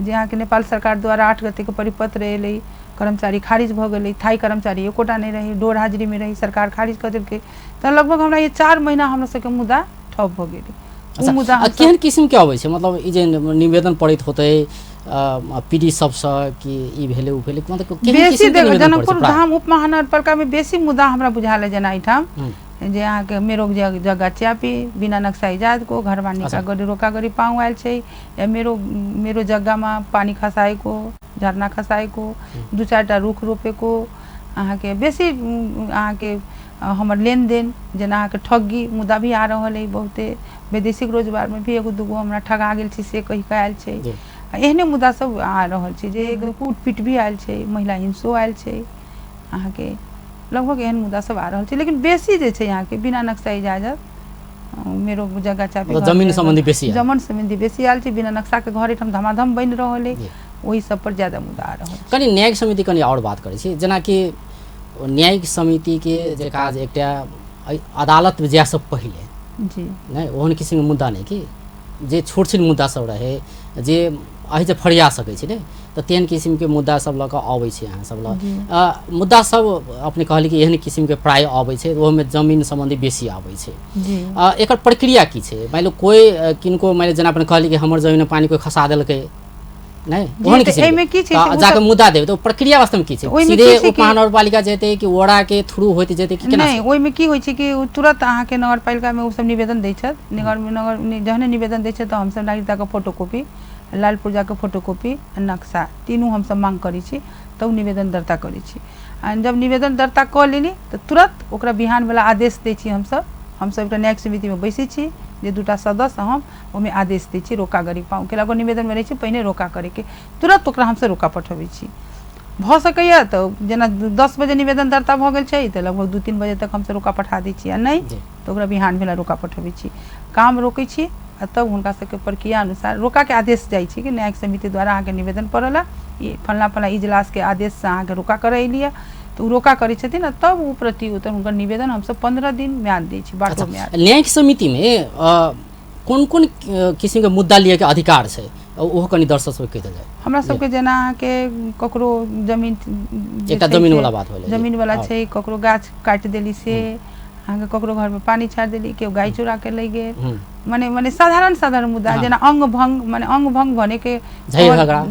जे अहाँके नेपाल सरकार द्वारा 8 गतेके परिपत्र एलै, कर्मचारी खारिज भऽ गेलै, थाई कर्मचारी एकोटा नहि रहै, डोर हाजिरीमे रहै, सरकार खारिज कऽ देलकै। तऽ लगभग हमरा ये 4 महीना हमरा सबके मुद्दा ठप भऽ गेलै। ओ अच्छा, मुद्दा आ हमसब केहन किसिमके अबै छै? मतलब ई जे निवेदन पड़ैत होतै पीडी सबसँ कि ई भेलै ओ भेलै, मतलब केहन बेसी किसिमके देखो निवेदन पड़ै छै जनकपुर प्रायः? धाम उप महानगरपालिकामे बेसी मुद्दा हमरा बुझायल है, जेना एहिठाम जे अहाँके मेरो जग्गा च्यापी बिना नक्सा इजाजको घरबानी अच्छा। गरी रोका गरी पाउँ आयल छै, या मेरो मेरो जग्गामा पानी खसाएको, झरना खसाएको, 2-4टा रुख रोपेको, अहाँके बेसी अहाँके हमर लेनदेन जेना अहाँके ठगी मुद्दा भी आ रहल अइ बहुते, वैदेशिक रोजगारमे भी 1-2 हमरा ठगा गेल छी से कहि कऽ आयल छै। जी। आ एहने मुद्दा सब आ रहल छै, जे एगो कूट पीट भी आयल छै, महिला हिंसो आयल छै, अहाँके लगभग एहन मुद्दा सब आ रहल छै। लेकिन बेसी जे छै अहाँके बिना नक्शा इजाजत मेरो जग्गा चापी मतलब जमीन सम्बन्धी बेसी आयल। जमीन सम्बन्धी बेसी आयल छै, बिना नक्शाके घर एहिठाम धमाधम बनि रहल अइ, जी। ओहि सब पर ज्यादा मुद्दा आ रहल छै। कनि न्यायिक समिति कनि आओर बात करै छी, जेनाकि न्यायिक समितिके जे काज एकटा अदालत जायसँ पहिले जी नहि ओहन किसिमके मुद्दा नहि कि जे छोट छिन मुद्दा सब रहै जे एहि जे फरिया सकै छै ने, तऽ तेहन किसिमके मुद्दा सब लऽ कऽ अबै छै अहाँ सब लग। जी। मुद्दा सब अपने कहली कि एहन किसिमके प्राय अबै छै, ओहोमे जमीन सम्बन्धी बेसी आबै छै। जी। एकर प्रक्रिया की छै? मानि लियौ कोइ किनको मानि लियौ जेना अपने कहली कि हमर जमीनमे पानि कोइ खसा देलकै नहि, जी, ओहन तऽ किसिमके। एहिमे की छै तऽ से ओ जाके सब- मुद्दा देबै तऽ ओ प्रक्रिया वास्तवमे की छै? ओहिमे सीधे की छै कि- उपमहानगरपालिका जेतै कि वडाके थ्रू होइत जेतै कि केना नहि, छै? ओहिमे की होइ छै कि ओ तुरंत अहाँके नगरपालिकामे ओ सब निवेदन दै छथि। नगर जहने निवेदन दै छथि तऽ हमसब नागरिकताके फोटोकॉपी, लाल पुर्जाके फोटोकॉपी आ नक्शा तीनू हमसब मांग करै छी, तब निवेदन दर्ता करै छी। आ जब निवेदन दर्ता कऽ लेली तऽ तुरंत ओकरा बिहानवला आदेश दै छी हमसब। हमसब एकटा न्यायिक समितिमे बैसै छी, जे 2टा सदस्य हम ओहिमे आदेश दै छी रोका गरी पाउँ केला, ओकर निवेदनमे रहै छै पहिने रोका करैके, तुरंत ओकरा हमसब रोका पठबै छी। भऽ सकैए तऽ जेना 10 बजे निवेदन दर्ता भऽ गेल छै तऽ लगभग 2-3 बजे तक हमसब रोका पठा दै छी, आ नहि जी। तऽ ओकरा बिहान भेला रोका पठबै छी, काम रोकै छी आ तब हुनका सबके प्रक्रिया अनुसार रोकाके आदेश जाइ छै कि न्यायिक समिति द्वारा अहाँके निवेदन पड़ल है, ई फल्लाँ फल्लाँ इजलासके आदेशसँ अहाँके रोका करै एलियै, तऽ ओ रोका करै छथिन आ तब ओ प्रति उत्तर हुनकर निवेदन हमसब 15 दिन म्याद दै छी, बाटो अच्छा, म्याद। न्यायिक समितिमे कोन कोन किसिमके मुद्दा लियऽके अधिकार छै, ओहो कनि दर्शक सबके कहि देल जाय। हमरा सबके जेना अहाँके ककरो जमीन जे एकटा छै जमीन से वाला बात भेलै, जी। जमीन वाला हँ। छै, ककरो गाछ काटि देली से, अहाँके ककरो घरमे पानि छाड़ि देली, केओ गाय चोरा के लै गेल, मने मने साधारण साधारण मुद्दा, जेना अंग भंग, मने अंग भंग भने के झै झगड़ा,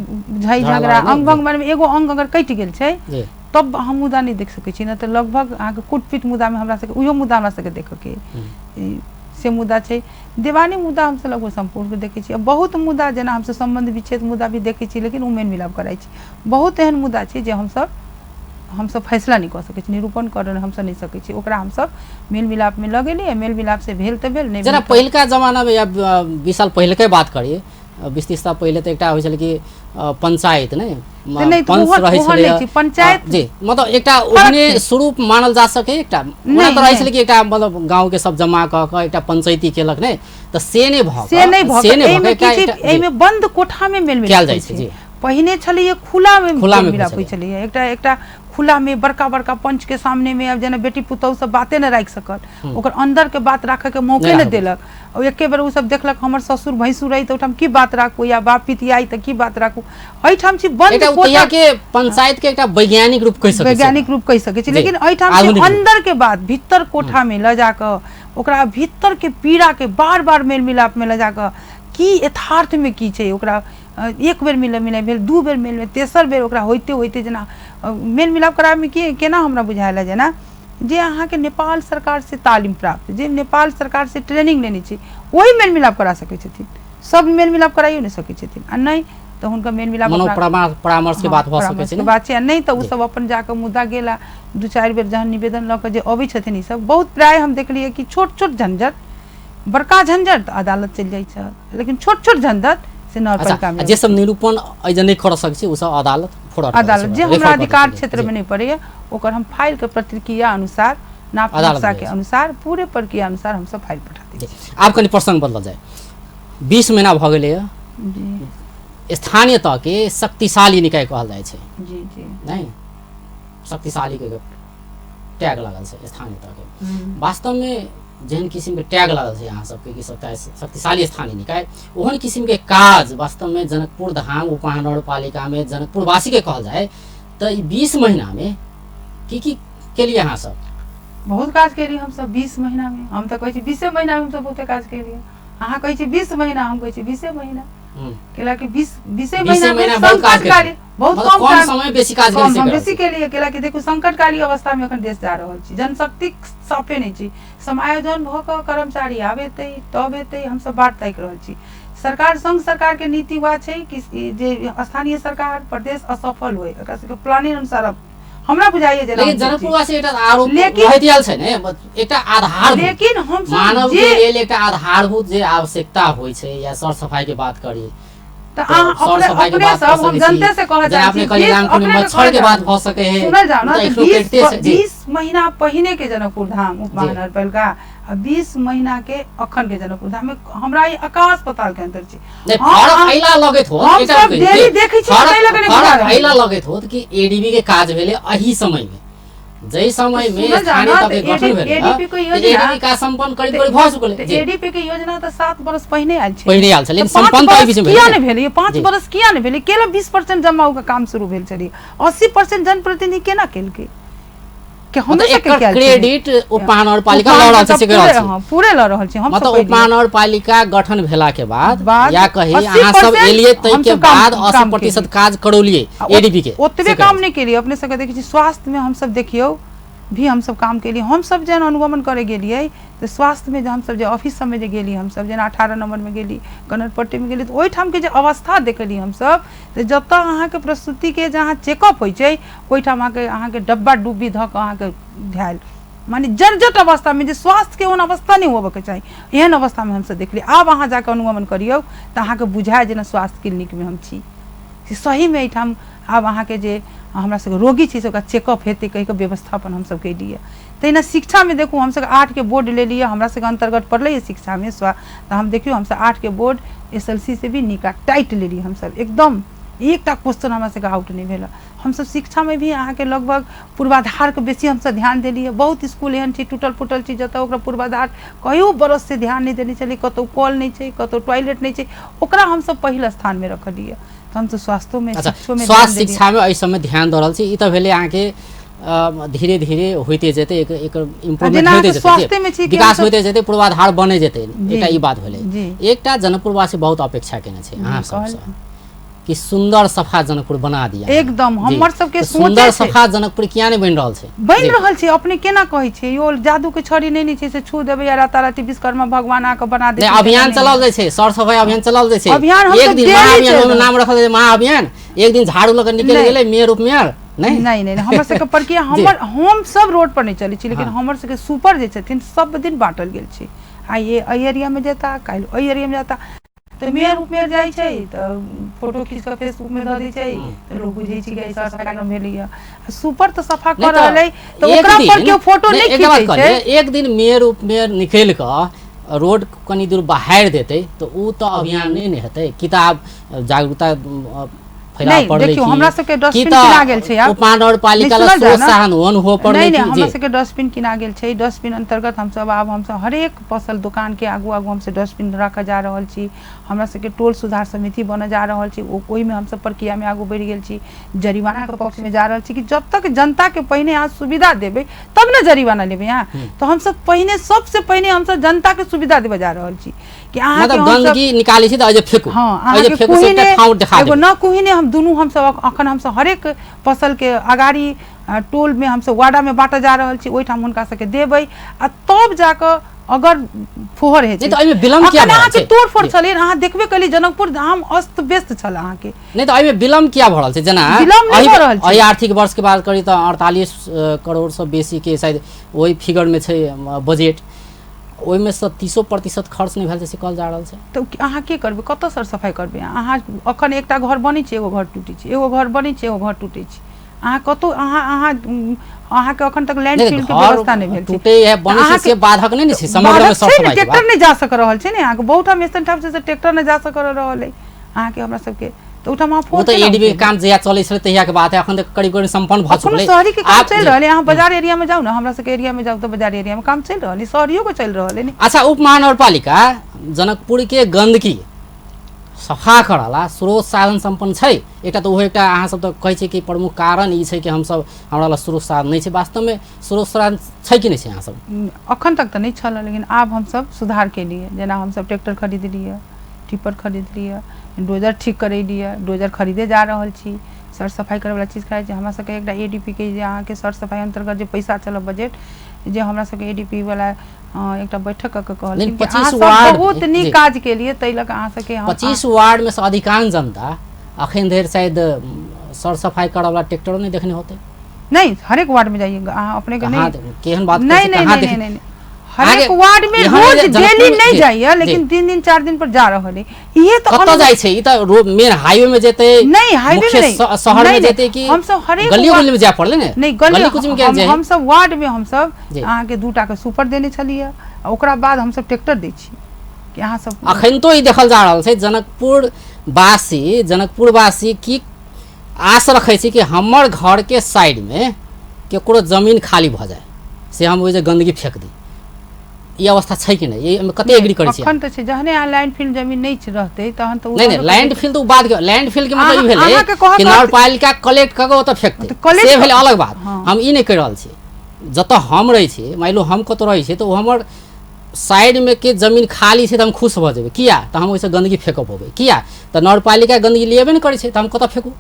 झै झगड़ा, अंग भंग मने एगो अंग अगर कटि गेल छै तब हम मुद्दा नहि देख सकै छी, नहि तऽ लगभग अहाँके कुटपीट मुद्दामे हमरा सबके उहो मुद्दा हमरा सबके देखऽके से मुद्दा छै। देवानी मुद्दा हमसब लगभग सम्पूर्ण देखै छी। बहुत मुद्दा जेना हमसब सम्बन्ध विच्छेद मुद्दा भी देखै छी, लेकिन ओ मेल मिलाप कराइ छी। बहुत एहन मुद्दा छै जे हमसब फैसला नहि कऽ सकै छी, निरूपण करऽ हमसब नहि सकै छी, ओकरा हमसब मेल मिलापमे लऽ गेली, मेल मिलाप से भेल तऽ भेल, नहि जेना पहिलका जमानामे या 20 साल पहिलके बात करी, 20-30 साल पहिले तऽ एकटा होइ छलै कि पंचायत नहि पंच रहै छलै, पंचायत जी, मतलब एकटा ओहने स्वरूप मानल जा सके, एकटा ओना तऽ रहै छलै कि एकटा मतलब गाँवके सब जमा कऽ कऽ एकटा पंचायती केलक, नहि तऽ से नहि भऽ से नहि भऽ एहिमे एहिमे बंद कोठामे मेल मिलाप कयल जाइ छै जी। पहिने छलैए खुलामे मेल मिलाप होइ छलैए, एकटा एकटा खुलामे बड़का बड़का पंच के सामनेमे, आब जेना बेटी पुतहु सब बाते नहि राखि सकल, ओकर अन्दरके बात राखऽके मौके नहि देलक। एके बेर ओ सब देखलक हमर ससुर भैंसुर अइ तऽ ओहिठाम की बात राखू, या बाप पितियाइ तऽ की बात राखू, एहिठाम छी बंद कोठा के पंचायत के एकटा वैज्ञानिक रूप कहि सकै छी, वैज्ञानिक रूप कहि सकै छी, लेकिन एहिठाम छी अंदर के बात भीतर कोठा में लऽ जाकऽ ओकरा भीतर के पीड़ा के बार बार मेल मिलाप में लऽ जाकऽ की यथार्थ में की छै, ओकरा एक बेर मिल मिलाइ भेल, दू बेर मेल मिल, तेसर बेर ओकरा होइते होइते जेना मेल मिलाप कराबैमे की केना हमरा बुझायल जेना जे अहाँके नेपाल सरकार से तालीम प्राप्त, जे नेपाल सरकार से ट्रेनिंग लेने छी, ओही मेल मिलाप करा सकै छथिन, सब मेल मिलाप कराइयो नहि सकै छथिन। आ नहि तऽ हुनकर मेल मिलाप परामर्श के बात भऽ सकै छै, बात छै, आ नहि तऽ ओ सब अपन जाकऽ मुद्दा गेला 2-4 बेर जहन निवेदन लऽ कऽ जे अबै छथिन, ई सब बहुत प्राय हम देखलियै कि छोट छोट झंझट, बड़का झंझट तऽ अदालत चलि जाइ छै, लेकिन छोट छोट झंझट से नगरपालिका में जे सब निरूपण एहि नहि कर सकै छै ओ सब अदालत फोरवर्ड अदालत जे हमरा अधिकार क्षेत्र में नहीं पड़ैया ओकर हम फाइल के प्रतिक्रिया अनुसार, नाप नक्शा के अनुसार, पूरे प्रक्रिया अनुसार हम सब फाइल पठा दै छी। आब कनि प्रसंग बदलल जाय, 20 महीना भऽ गेलैए, स्थानीय तह के शक्तिशाली निकाय कहल जाइ छै जी जी, नहीं शक्तिशाली के टैग लागल छै स्थानीय तह के, वास्तवमे जेहन किसिमके टैग लागल छै अहाँ सबके कि शक्तिशाली स्थानीय निकाय, ओहन किसिमके काज वास्तवमे जनकपुर धाम उपमहानगरपालिकामे जनकपुरवासीके कहल जाय तऽ ई 20 महीनामे की की केलियै अहाँ सब? बहुत काज केलियै हमसब 20 महीनामे। हम तऽ कहै छी 20 महीनामे हमसब बहुते काज केलियै, अहाँ कहै छी 20 महीना, हम कहै छी 20 महीना, कैलाकि 20 महीनामे संकटकालीन बहुत कम समय बेसी काज हम बेसी केलियै, कैलाकि देखू संकटकालीन अवस्थामे एखन देश जा रहल छी, जनशक्ति साफे नहि छी, समायोजन भऽ कऽ कर्मचारी आब एतै तब एतै, हमसब बाट ताकि रहल छी। सरकार संघ सरकार के नीति वएह छै कि जे स्थानीय सरकार प्रदेश असफल होय, एकरा सबके प्लानिंग अनुसार हमरा बुझाइए जेना लेकिन जनकपुरवासी एकटा आरोप रहैत आयल छै ने, एकटा आधारभूत, लेकिन हम मानव के लेल एकटा आधारभूत जे आवश्यकता होइ छै, या सर सफाई के बात करी तऽ अहाँ अपने सब हम जनते से कहऽ चाहै छी, मच्छर के बात भऽ सकै है, सुनल जाओ ना, 20 महीना पहिने के जनकपुर धाम उपमहानगरपालिका आ 20 महीना के अखन के जनकपुर धाम में हमरा ई आकाश पताल के अंतर छै। नहीं, फरक अइला लगैत होत, हम एकटा सब रुकि, डेली देखै छी, फरक ताहि लऽ कऽ नहि फरक बुझा रहल अइला लगैत होत कि एडीबी के काज भेलै एही समय में, जै समय में सुनल जाओ स्थानीय ना, तह के तऽ गठन भेलै, ADP के योजना एडीबी काज संपन्न करीब करीब भऽ चुकल तऽ एडीपी के योजना तऽ 7 बरस पहिने आयल छै, पहिने आयल छै, लेकिन तऽ पाँच संपन्न तऽ एहि बरस बीच में किया भेलै। नहि भेलै? 5 बरस किया नहि भेलै? केला 20% जमा होके काम शुरू भेल छलै, 80% जनप्रतिनिधि केना केलकै? के हमरे मतलब सबके एकर कयल छै। क्रेडिट उपमहानगरपालिका लऽ रहल छै, से कहि रहल छी। हँ, पूरे लऽ रहल छी हम मतलब सब पहिले। उपमहानगरपालिका गठन भेला के बाद बाद या कही 80% अहाँ सब एलियै ताहि हमसब के काम- बाद काम 80% केलियै। काज करौलियै आ एडीबी के, ओतबे से काम नहि केलियै। अपने सबके देखै छी स्वास्थ्यमे हमसब देखियौ भी हमसब काम केलियै। हमसब जेहन अनुगमन करे गेलियै तऽ स्वास्थ्यमे जे हमसब जे ऑफिस सबमे जे गेलियै, हमसब जेना 18 नम्बरमे गेली, कनरपट्टीमे गेली, तऽ ओहिठामके जे अवस्था देखलियै हमसब, तऽ जतऽ अहाँके प्रसूतिके जहाँ चेकअप होइ छै ओहिठाम अहाँके डब्बा डुब्बी धऽ कऽ अहाँके धयल, माने जर्जर अवस्थामे, जे स्वास्थ्यके ओहन अवस्था नहि होबऽके चाही, एहन अवस्थामे हमसब देखलियै। आब अहाँ जाकऽ अनुगमन करियौ तऽ अहाँके बुझाय जेना स्वास्थ्य क्लिनिकमे हम छी, से सहीमे एहिठाम आब अहाँके जे हमरा सबके रोगी छै से ओकरा चेकअप हेतै कहिकऽ व्यवस्थापन हमसब केलियै। तहिना शिक्षामे देखू, हमसब 8 के बोर्ड लेलियै, हमरा सबके अन्तर्गत पड़लैए शिक्षामे, तऽ हम देखियौ हमसब 8 के बोर्ड SLC से भी नीक आ टाइट लेलियै हमसब, एकदम एकटा क्वेश्चन हमरा सबके आउट नहि भेल। हमसब शिक्षामे भी अहाँके लगभग पूर्वाधारके बेसी हमसब ध्यान देलियै। बहुत स्कूल एहन छै टूटल फूटल छै जतऽ ओकरा पूर्वाधार कहियो बरससँ ध्यान नहि देने छलै, कतहु कल नहि छै, कतहु टॉयलेट नहि छै, ओकरा हमसब पहिल स्थानमे रखलियै। तऽ हमसब स्वास्थ्योमे अच्छा, शिक्षोमे स्वास्थ्य शिक्षामे एहि सबमे ध्यान दऽ रहल छी। ई तऽ भेलै अहाँके धीरे धीरे होइते जेतै, एकर इम्प्रूवमेंट जेना होइते अहाँके जेतै, स्वास्थ्यमे छी कि विकास हमसब- होइते जेतै, पूर्वाधार बनै जेतै। जी। एकटा ई बात भेलै। जी। एकटा जनकपुरवासी बहुत अपेक्षा केने छै अहाँ सबसँ कहल। कि सुन्दर सफा जनकपुर बना दिया। एकदम, जी। हमर सबके तऽ सोचे सुन्दर छै। सफा जनकपुर किया नहि बनि रहल छै? बनि जी। रहल छै। अपने केना कहै छियै यौ, जादू के छड़ी नहि ने छै से छू देबै या राताराती विश्वकर्मा भगवान आके बना नहि, देथिन। अभियान चलाओल जाइ छै, सर सफाई अभियान चलाओल जाइ छै। अभियान हमसब एक दिन डेली महाअभियान, चलि ओहिमे रहल। नाम रखल जाइ छै महाअभियान, एक दिन झाड़ू लऽ कऽ निकलि नहि। गेलै मेयर उपमेयर। नहि नहि नहि, हमर सबके प्रक्रिया, हमर हम सब रोड पर नहि चलै छी, लेकिन हमर सबके सुपर जे छथिन सब दिन बाँटल गेल छै। आइ एहि एरियामे जेता, काल्हि ओहि एरियामे जेता, तऽ मेयर उपमेयर जाइ छै तऽ फोटो खींच कऽ फेसबुकमे दऽ दै छै, तऽ लोक बुझै छै कि एहि सर सफाइ कार्यक्रम भेलैया। सुपर तऽ सफा नहि कऽ तऽ रहल अइ तऽ एक ओकरा पर दिन- केओ फोटो नहि, नहि एकटा बात खींचै छै। कहलियै, एक दिन मेयर उपमेयर निकलि कऽ रोड कनि दूर बाहर देतै तऽ ओ तऽ अभियान नहि ने हेतै। किताब जागरूकता फैलाबऽ नहि, पड़लै देखियौ, कि हमरा सबके कि डस्टबिन तऽ किना गेल छै आब। उपमहानगरपालिका नहि, लए सुनल जाए स्रोत ने। साधन ओहन हुअ पड़लै नहि नहि, कि हमरा जी सबके डस्टबिन किना गेल छै। डस्टबिन अन्तर्गत हमसब आब हमसब हरेक पसल दोकान के आगू आगू हमसब डस्टबिन राखऽ जा रहल छी। हमरा सबके टोल सुधार समिति बनऽ जा रहल छी, ओहिमे हमसब प्रक्रियामे आगू बढ़ि गेल छी। जरिमानाके पक्षमे जा रहल छी कि जब तक जनताके पहिने अहाँ सुविधा देबै तब ने जरिमाना लेबै अहाँ। तऽ हमसब पहिने, सबसे पहिने हमसब जनताके सुविधा देबऽ जा रहल छी कि अहाँके मतलब हमसब गंदगी निकालै छी तऽ एहि जे फेकू, हँ, एहि जे अहाँके फेकू से एकटा कुहिने ठाउँ देखा एगो देबै। न कुहिने हम दुनू हमसब अखन हमसब हरेक फसलके अगाड़ी टोलमे हमसब वार्डामे बाँटऽ जा रहल छी, ओहिठाम हुनका सबके देबै आ तब जाकऽ अगर फोहर हेतै। नहि तऽ एहिमे विलम्ब किया अखन भऽ रहल अहाँके छै? तोड़ फोड़ जी। छलै, अहाँ देखबे कली जनकपुर धाम अस्त व्यस्त छल अहाँके। नहि तऽ एहिमे विलम्ब किया भऽ रहल छै? जेना विलम्ब नहि एहि भऽ रहल छै। एहि आर्थिक वर्ष के बात करी तऽ 48 करोड़ सँ बेसी के शायद ओहि फिगर मे छै बजट, ओहिमे सँ 30% खर्च नहि भेल छै से कहल जा रहल छै। तऽ अहाँ की करबै? कतऽ सर सफाइ करबै अहाँ? अखन एकटा घर बनै छै, एगो घर टूटै छै, एगो घर बनै छै, एगो घर टूटै छै। अहाँ कतौ अहाँ अहाँ अहाँके अखन तक लैंड नहि फील्ड के घर व्यवस्था नहि भेल छै। टूटे है बनै छै अहाँके- से बाधक नहि ने छै समग्र मे बाधक सर छै ने, सफाई के ट्रैक्टर बात। नहि जा सक रहल छै ने अहाँके। बहुत ठाम एहन ठाम छै से ट्रैक्टर नहि जा सक रहल अइ अहाँके। हमरा सबके तऽ ओहिठाम अहाँ ओ फोन तऽ केना एडीबी के उठेबै? काम जहिया चलै छलै तहिया के बात है, अखन तऽ करीब करीब सम्पन्न भऽ अखनो चुकलै। शहरी के काम आब चलि जी। रहल है। अहाँ बाजार एरिया में जाउ ने, हमरा सबके एरिया में जाउ तऽ बाजार एरिया में काम चलि रहल है, शहरियो के चलि रहल है ने। अच्छा, उप महानगरपालिका जनकपुर के गंदगी सफा करला स्रोत साधन सम्पन्न छै? एकटा तऽ ओहो एकटा अहाँ सब तऽ कहै छै कि प्रमुख कारण ई छै कि हमसब हमरा लग स्रोत साधन नहि छै। वास्तवमे स्रोत साधन छै कि नहि छै अहाँ सब? अखन तक तऽ नहि छल, लेकिन आब हमसब सुधार केलियै। जेना हमसब ट्रैक्टर खरीदलियै, टिपर खरीदलियै, डोजर ठीक करेलियै, डोजर खरीदे जा रहल छी, सर सफाइ करैवला चीज खरीदै छी। हमरा सबके एकटा एडीपी के जे अहाँके सर सफाइ अन्तर्गत जे पैसा छल बजट, जे हमरा सबके एडीपी वाला एकटा बैठक कऽ के कहलखिन कि 25 अहाँ सब वार्ड बहुत जी। नीक काज केलियै, ताहि लऽ कऽ अहाँ सबके हम 25 वार्ड में से अधिकांश जनता अखन धरि शायद सर सफाई करऽवला ट्रैक्टरो नहि देखने होतै। नहि, हरेक वार्ड में जाइए अहाँ अपने के। कहाँ नहीं केहन बात करै नहीं छी, नहीं कहाँ नहीं देख नहीं नहीं, हरेक आगे वार्ड में यहाँ रोज जे जनकपुर डेली में- नहीं जी, जाइए, जी। लेकिन 3 दिन 4 दिन पर जा रहल है। ये तो कतऽ जाइ छै? ई तऽ मेन हाईवे में जेतै? नहीं, हाईवे मुख्य में नहीं। शहर में नहीं, नहीं, जेतै कि हमसब हरेक गलियो वार्ड- गली में जाय पड़लै ने? नहीं, गली गली कुची में केना हम, जाइ? हमसब वार्ड में हमसब जी। अहाँके 2 के सुपर देने छलियै आ ओकरा बाद हमसब ट्रैक्टर दै छी कि अहाँ सब अखन तो ई देखल जा रहल छै जनकपुर वासी, जनकपुर वासी की आस रखै छै कि हमर घर के साइड में केकरो जमीन खाली भऽ जाय से हम ओहि जे गंदगी फेंक दी। ई अवस्था छै कि नहि? एहिमे कते एग्री करै छी? अखन तऽ छै, जहने अहाँ लैंड फील्ड जमीन नहि रहतै तहन तऽ ओ नहि नहि, रहबे लैंड करतै। फील्ड तऽ ओ बाद के लैंड फील्ड के मतलब ई भेलै अहाँके कहऽ कि के नगरपालिका कलेक्ट कऽ के ओतऽ फेंकतै तऽ collect से भेलै अलग बात। हँ। हम ई नहि कहि रहल छी। जतऽ हम रहै छी, मानि लू हम कतौ रहै छी तऽ ओ हमर साइडमे के जमीन खाली छै तऽ हम खुश भऽ जेबै। किया? तऽ हम ओहिसँ गंदगी फेकऽ पबै। किया? तऽ नगरपालिका गंदगी लिएबे नहि करै छै तऽ हम कतऽ फेकू?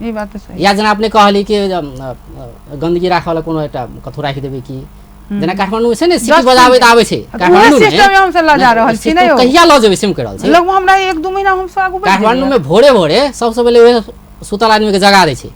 ई बात तऽ सही। या जेना अपने कहली कि गंदगी राखऽ वाला कोनो एकटा कथू राखि देबै कि जेना काठमांडू में छै ने, सिटी डस्टबिन बजाबैत आबै छै तऽ उएह काठमांडू में। सिस्टम में हमसब लऽ जा नहि, रहल छी सिस्टम ने यौ। कहिया लऽ जेबै से हम कहि रहल छी। लगभग हमरा 1-2 महीना हमसब आगू बढ़ि काठमांडू गेलियै। में भोरे भोरे सबसँ पहिले उएह सुतल आदमी के जगा दै छै,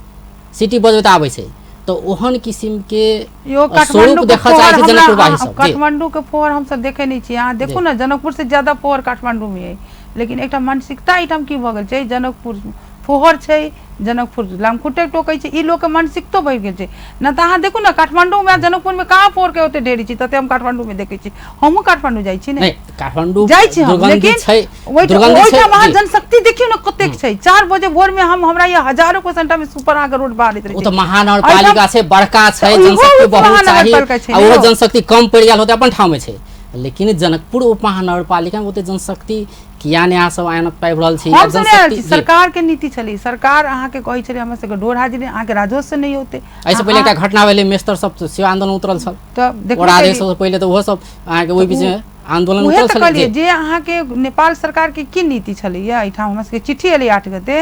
सिटी बजबैत आबै छै। तऽ ओहन किसिम के यो स्वरूप काठमांडू के देखऽ चाहै फोहर छै हमरा जनकपुरवासी सब। जी। काठमांडू के फोहर हमसब देखै नहि छी। अहाँ देखू जी। ने, जनकपुर से ज्यादा फोहर काठमांडू में अइ, लेकिन एकटा मानसिकता एहिठाम की भऽ गेल छै, जनकपुर फोहर छै, जनकपुर लामखुट्टे टोकै छै, ई लोकके मानसिकतो बढ़ि गेल छै ने। तऽ अहाँ देखू ने, काठमांडू में आ जनकपुर में कहाँ फोहर के ओते ढेरी छै तते हम काठमांडू में देखै छी। हमहूँ काठमांडू जाइ छी ने। नहि, काठमांडू जाइ छी हम, दुर्गंधित लेकिन छै, दुर्गंधित छै। ओहिठाम अहाँ जी। जनशक्ति देखियौ ने कतेक छै। 4 बजे भोर में हम हमरा यहाँ हजारों के संख्या में सुपर अहाँके रोड बाहरैत रहै ओ छै। तऽ महानगरपालिका छै, बड़का छै, तऽ इहो जनशक्ति बहुत चाही महानगरपालिका छै आ ने ओहो यौ। जनशक्ति कम पड़ि गेल होतै, अपन ठाम मे छै। लेकिन जनकपुर उपमहानगरपालिका में ओते जनशक्ति किया नहि अहाँ सब आनि पाबि रहल छी? हम सब नहि आयल छी, सरकार के नीति छलै। सरकार अहाँके कहै छलै हमरा सबके डोर हाजिरी अहाँके राजस्व से नहि औतै। एहिसँ पहिले एकटा घटना भेलै, मेस्तर सब सेहो आंदोलन उतरल छल। तऽ देखबे ओरा आदेश पहिले तऽ ओहो सब अहाँके ओहि बीच आंदोलन उहे तऽ कहलियै जे अहाँके नेपाल सरकार के की नीति छलैया। एहिठाम हमरा सबके चिट्ठी एलै 8 गते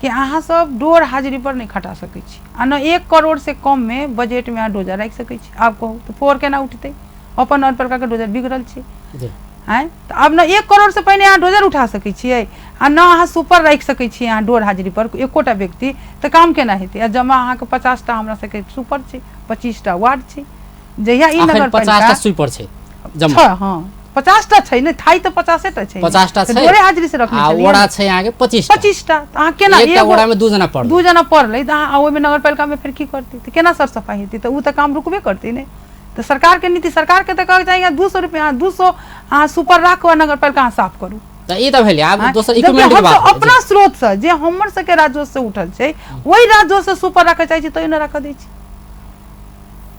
कि अहाँ सब डोर हाजिरी पर नहि खटा सकै छी आ न 1 करोड़ से कम में बजट में अहाँ डोजर राखि सकै छी। आब कहू तऽ फोर केना उठतै? अपन नगरपालिका के डोजर बिगड़ल छै। आँय, तऽ आब न 1 करोड़ से पहिने अहाँ डोजर उठा सकै छियै आ न अहाँ सुपर राखि सकै छियै अहाँ डोर हाजिरी पर एकोटा व्यक्ति, तऽ काम केना हेतै? आ जमा अहाँके 50टा हमरा सबके सुपर छै, 25टा वार्ड छै। जहिया ई नगरपालिका 50टा सुपर छै जमा, हँ 50टा छै ने, थाई तऽ 50टा छै, 50टा छै, डोरे हाजिरी से रखने आ ओरा छै अहाँके 25टा। तऽ अहाँ केना एकटा ओरा में 2 जना पड़लै, 2 जना पड़लै तऽ अहाँ ओहिमे नगरपालिका में फेर की करतै? तऽ केना सर सफाइ हेतै? तऽ ओ तऽ काम रुकबे करतै ने। तऽ सरकार के नीति, सरकार के तऽ कहके चाही 200 रुपया, 200 अहाँ सुपर राखू आ नगरपालिका अहाँ साफ करू। तऽ ई तऽ भेलै। आब दोसर इक्विपमेंट के बात, अपना स्रोत से जे हमर सबके राजस्व से उठल छै ओहि राजस्व से सुपर राखऽ चाहै छी तैयो नहि राखऽ दै छी।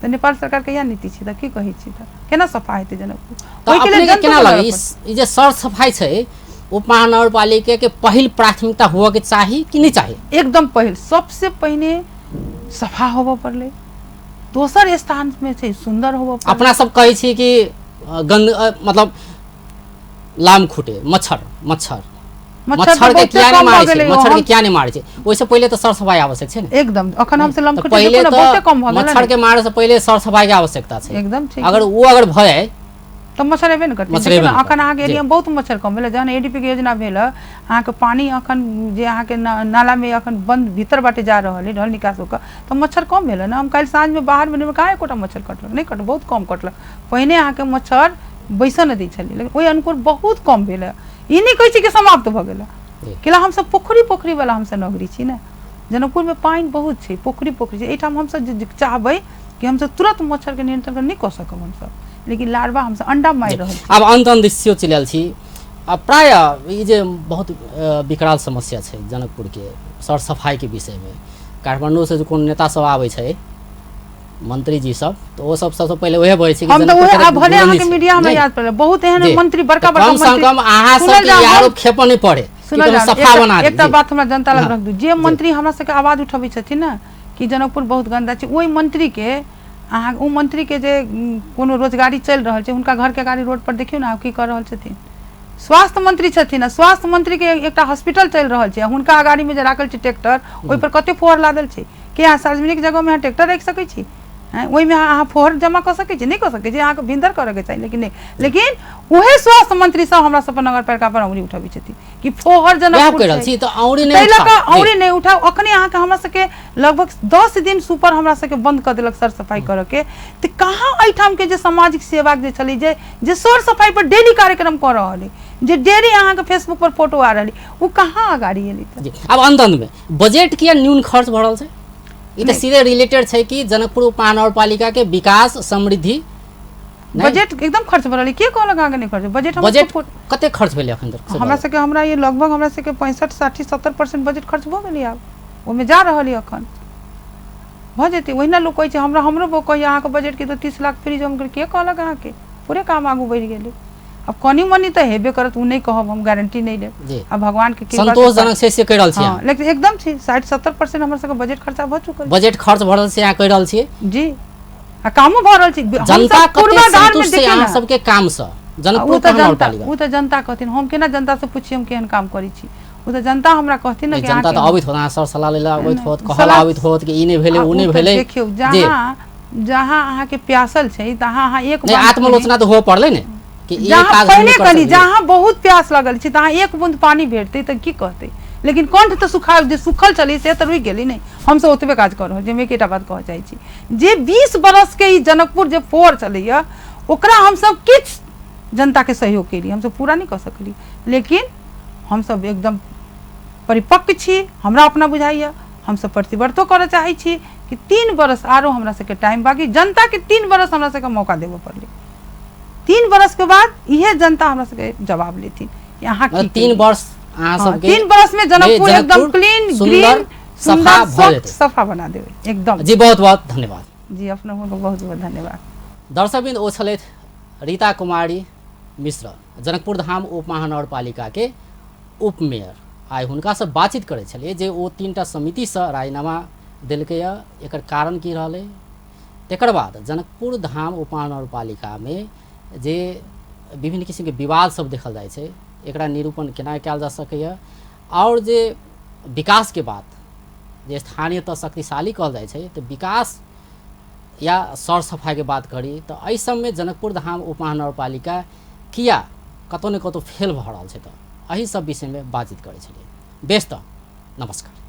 तऽ नेपाल सरकार के इएह नीति छै। तऽ की कहै छी, तऽ केना सफा हेतै जनकपुर? ओहिके लेल केना लागै ई जे सर सफाइ छै उपमहानगरपालिका के पहिल प्राथमिकता हुअ के चाही कि नहि चाही? एकदम पहिल, सबसे पहिने सफा होबऽ पड़लै, दोसर स्थान में छै सुंदर होबऽ पड़लै। अपना सब कहै छी कि गंद मतलब लाम खुटे मच्छर मच्छर मच्छर के किया नहि मारै छै, मच्छर के किया नहि मारै छै? ओहिसँ पहिले तऽ सर सफाइ आवश्यक छै ने। एकदम, अखन हम से लमखुटे देखू ने बहुते कम भऽ गेल। मच्छर के मारै से पहिले सर सफाइ के आवश्यकता छै। एकदम ठीक। अगर ओ अगर भऽ जाय तऽ मच्छर एबे ने करतै। देखियौ ने अखन अहाँके एरियामे बहुत मच्छर कम भेलै। जहन एडीपी के योजना भेल, अहाँके पानी अखन जे अहाँके नालामे अखन बंद भीतर बाटे जा रहल है ढल निकास होकर, तऽ मच्छर कम भेल ने। हम काल्हि साँझमे बाहरमे कहाँ एकोटा मच्छर कटलक? नहि कटल, बहुत कम कटलक। पहिने अहाँके मच्छर बैसऽ नहि दै छलै, लेकिन ओहि अनुकूल बहुत कम भेल। ई नहि कहै छी कि समाप्त भऽ गेल, कैला हमसब पोखरि पोखरि वाला हमसब नगरी छी ने। जनकपुरमे पानि बहुत छै, पोखरि पोखरि छै। एहिठाम हमसब जे चाहबै कि हमसब तुरंत मच्छरके नियंत्रण नहि कऽ सकब हमसब, लेकिन लार्वा हमसब अंडा मारि रहल छी। आब अंत अंत सेहो चलि आयल छी। आ प्रायः ई जे बहुत विकराल समस्या छै जनकपुरके सर सफाइके विषयमे, काठमाण्डूसँ जे कोनो नेता सब आबै छै, मंत्री जी सब, तऽ ओ सब सबसँ पहिले उएह बजै छै कि हम तऽ जनकपुर उएह कतेक भले बुलंदी अहाँके छै। मीडिया हमरा नहि? याद पड़ल, बहुत एहन जी। मंत्री बड़का तऽ बड़का कम सँ मंत्री कम अहाँ सुनल सबके जाउ, ई हम- आरोप खेपऽ नहि पड़े कि सुनल कोनो जाउ, सफा एकटा बना दी। एकटा जी। बात हमरा जनता लग हाँ। रख दू, जे मंत्री हमरा सबके आवाज उठबै छथिन ने कि जनकपुर बहुत गंदा छै, ओहि मंत्री के अहाँ ओ मंत्री के जे कोनो रोजगारी चलि रहल छै, हुनका घर के गाड़ी रोड पर देखियौ ने की कऽ रहल छथिन। स्वास्थ्य मंत्री छथिन आ स्वास्थ्य मंत्री के एकटा हॉस्पिटल चलि रहल छै, हुनका अगाड़ी में जे राखल छै ट्रैक्टर, ओहि पर कते फोहर लादल छै। कि अहाँ सार्वजनिक जगह में अहाँ ट्रैक्टर राखि सकै छी? ओहिमे अहाँ फोहर जमा कऽ सकै छी? नहि कऽ सकै छी। अहाँके भिन्दर करऽके चाही, लेकिन नहि। लेकिन उहे स्वास्थ्य मंत्री सब हमरा सब नगरपालिका पर औंगरी उठबै छथिन कि फोहर वएह जनकपुर कहि रहल छै। छी तऽ औंरी नहि ताहि लऽ उठाउ। कऽ औंरी नहि उठाउ। अखने अहाँके हमरा सबके लगभग 10 दिन सुपर हमरा सबके बंद कऽ देलक सर सफाइ करऽ के। तऽ कहाँ एहिठाम के जे सामाजिक सेवा जे छलै, जे जे सर सफाइ पर डेली कार्यक्रम कऽ रहल अइ, जे डेली अहाँके फेसबुक पर फोटो आ रहल अइ, ओ कहाँ अगाड़ी एलै? तऽ जी, आब अंत अंतमे बजट किया न्यून खर्च भऽ रहल छै? ई तऽ सीधे रिलेटेड छै कि जनकपुर उपमहानगरपालिका के विकास समृद्धि नहि? बजट एकदम खर्च भऽ रहल अइ। के कहलक अहाँके नहि खर्च बजट? हमरा बजट सबके कते खर्च भेलै अखन तक से हमरा बताउ। सबके हमरा ये लगभग हमरा सबके 65 60 70% बजट खर्च भऽ गेलै। आब ओहिमे जा रहल यऽ, अखन भऽ जेतै। ओहिना लोक कहै छै हमरा, हमरो बौआ कहैया अहाँके बजट के तऽ 30 लाख फ्रीज। हम कहलियै, के कहलक अहाँके? पूरे काम आगू बढ़ि गेलै। आब कनि मनि तऽ हेबे करत, ओ नहि कहब, हम गारंटी नहि लेब। जी। आ भगवान के कृपा से संतोषजनक छै से कहि रहल छी हँ अहाँ? लेकिन एकदम छै, 60-70% हमर सबके बजट खर्चा भऽ चुकल छै। बजट खर्च भऽ रहल छै अहाँ कहि रहल छियै। जी, आ कामो भऽ रहल छै। हमसब जनता कते पूर्वाधारमे संतुष्ट छै देखियौ अहाँ ने, सबके कामसँ ओ जनकपुर तऽ जनता उपमहानगरपालिका? ओ तऽ जनता कहथिन, हम केना जनता से पूछिए हम केहन काम करै छी? ओ तऽ जनता हमरा कहथिन ने नहि कि जनता अहाँ तऽ अबैत होत अहाँ सर सलाह लै लए अबैत होत, कहल सलाह- आबैत होत कि ई नहि भेलै, आ ओ ओ नहि तऽ भेलै। देखियौ जी जहाँ जहाँ अहाँके प्यासल छै तहाँ अहाँ एक नहि बार आत्मालोचना तऽ हुअ पड़लै ने कि ई जहाँ काज हम पहिने नहि कर कनी सकलियै। जहाँ बहुत प्यास लगल छै तहाँ एक बूंद पानी भेटतै तऽ की कहतै? लेकिन कंठ तऽ सुखा जे सुखल छलै से तऽ रुकि गेलै नहि। हमसब ओतबे काज कऽ रहल छी। हम एकेटा बात कहऽ चाहै छी, जे 20 बरसके ई जनकपुर जे फोर छलैया ओकरा हमसब किछु जनताके सहयोग केलियै, हमसब पूरा नहि कऽ सकलियै, लेकिन हमसब एकदम परिपक्व छी। हमरा अपना बुझाइया हमसब प्रतिवर्तो करऽ चाहै छी कि 3 बरस आरो हमरा सबके टाइम बाकी, जनताके 3 बरस हमरा सबके मौका देबऽ पड़लै। 3 बरस के बाद इहे जनता हमरा सबके जवाब लेथिन कि अहाँ की मतलब 3 केलियै। वर्ष अहाँ हाँ, सबके 3 बरस में जनकपुर एकदम जनकपुर क्लीन सुंदर, ग्रीन सफा सुंदर भऽ स्वच्छ जेतै। सफा बना देबै एकदम। जी, बहुत बहुत धन्यवाद। जी, अपना बहुत बहुत धन्यवाद। दर्शकवृन्द, ओ छलथि रीता कुमारी। मिश्र, जनकपुर धाम उप महानगरपालिकाके उपमेयर, आइ हुनकासँ बातचीत करै छलियै जे ओ 3टा समितिसँ राजीनामा देलकैए, एकर कारण की रहलै। तकर बाद जनकपुर धाम उप महानगरपालिकामे जे विभिन्न किसिमके विवाद सब देखल जाइ छै, एकरा निरूपण केना कयल जा सकैए, आओर जे विकासके बात जे स्थानीय तह शक्तिशाली कहल जाइ छै, तऽ विकास या सर सफाइके बात करी तऽ एहि सबमे जनकपुर धाम उप महानगरपालिका किया कतौ ने कतौ फेल भऽ रहल छै, तऽ एहि सब विषयमे बातचीत करै छलियै। बेस, तऽ नमस्कार।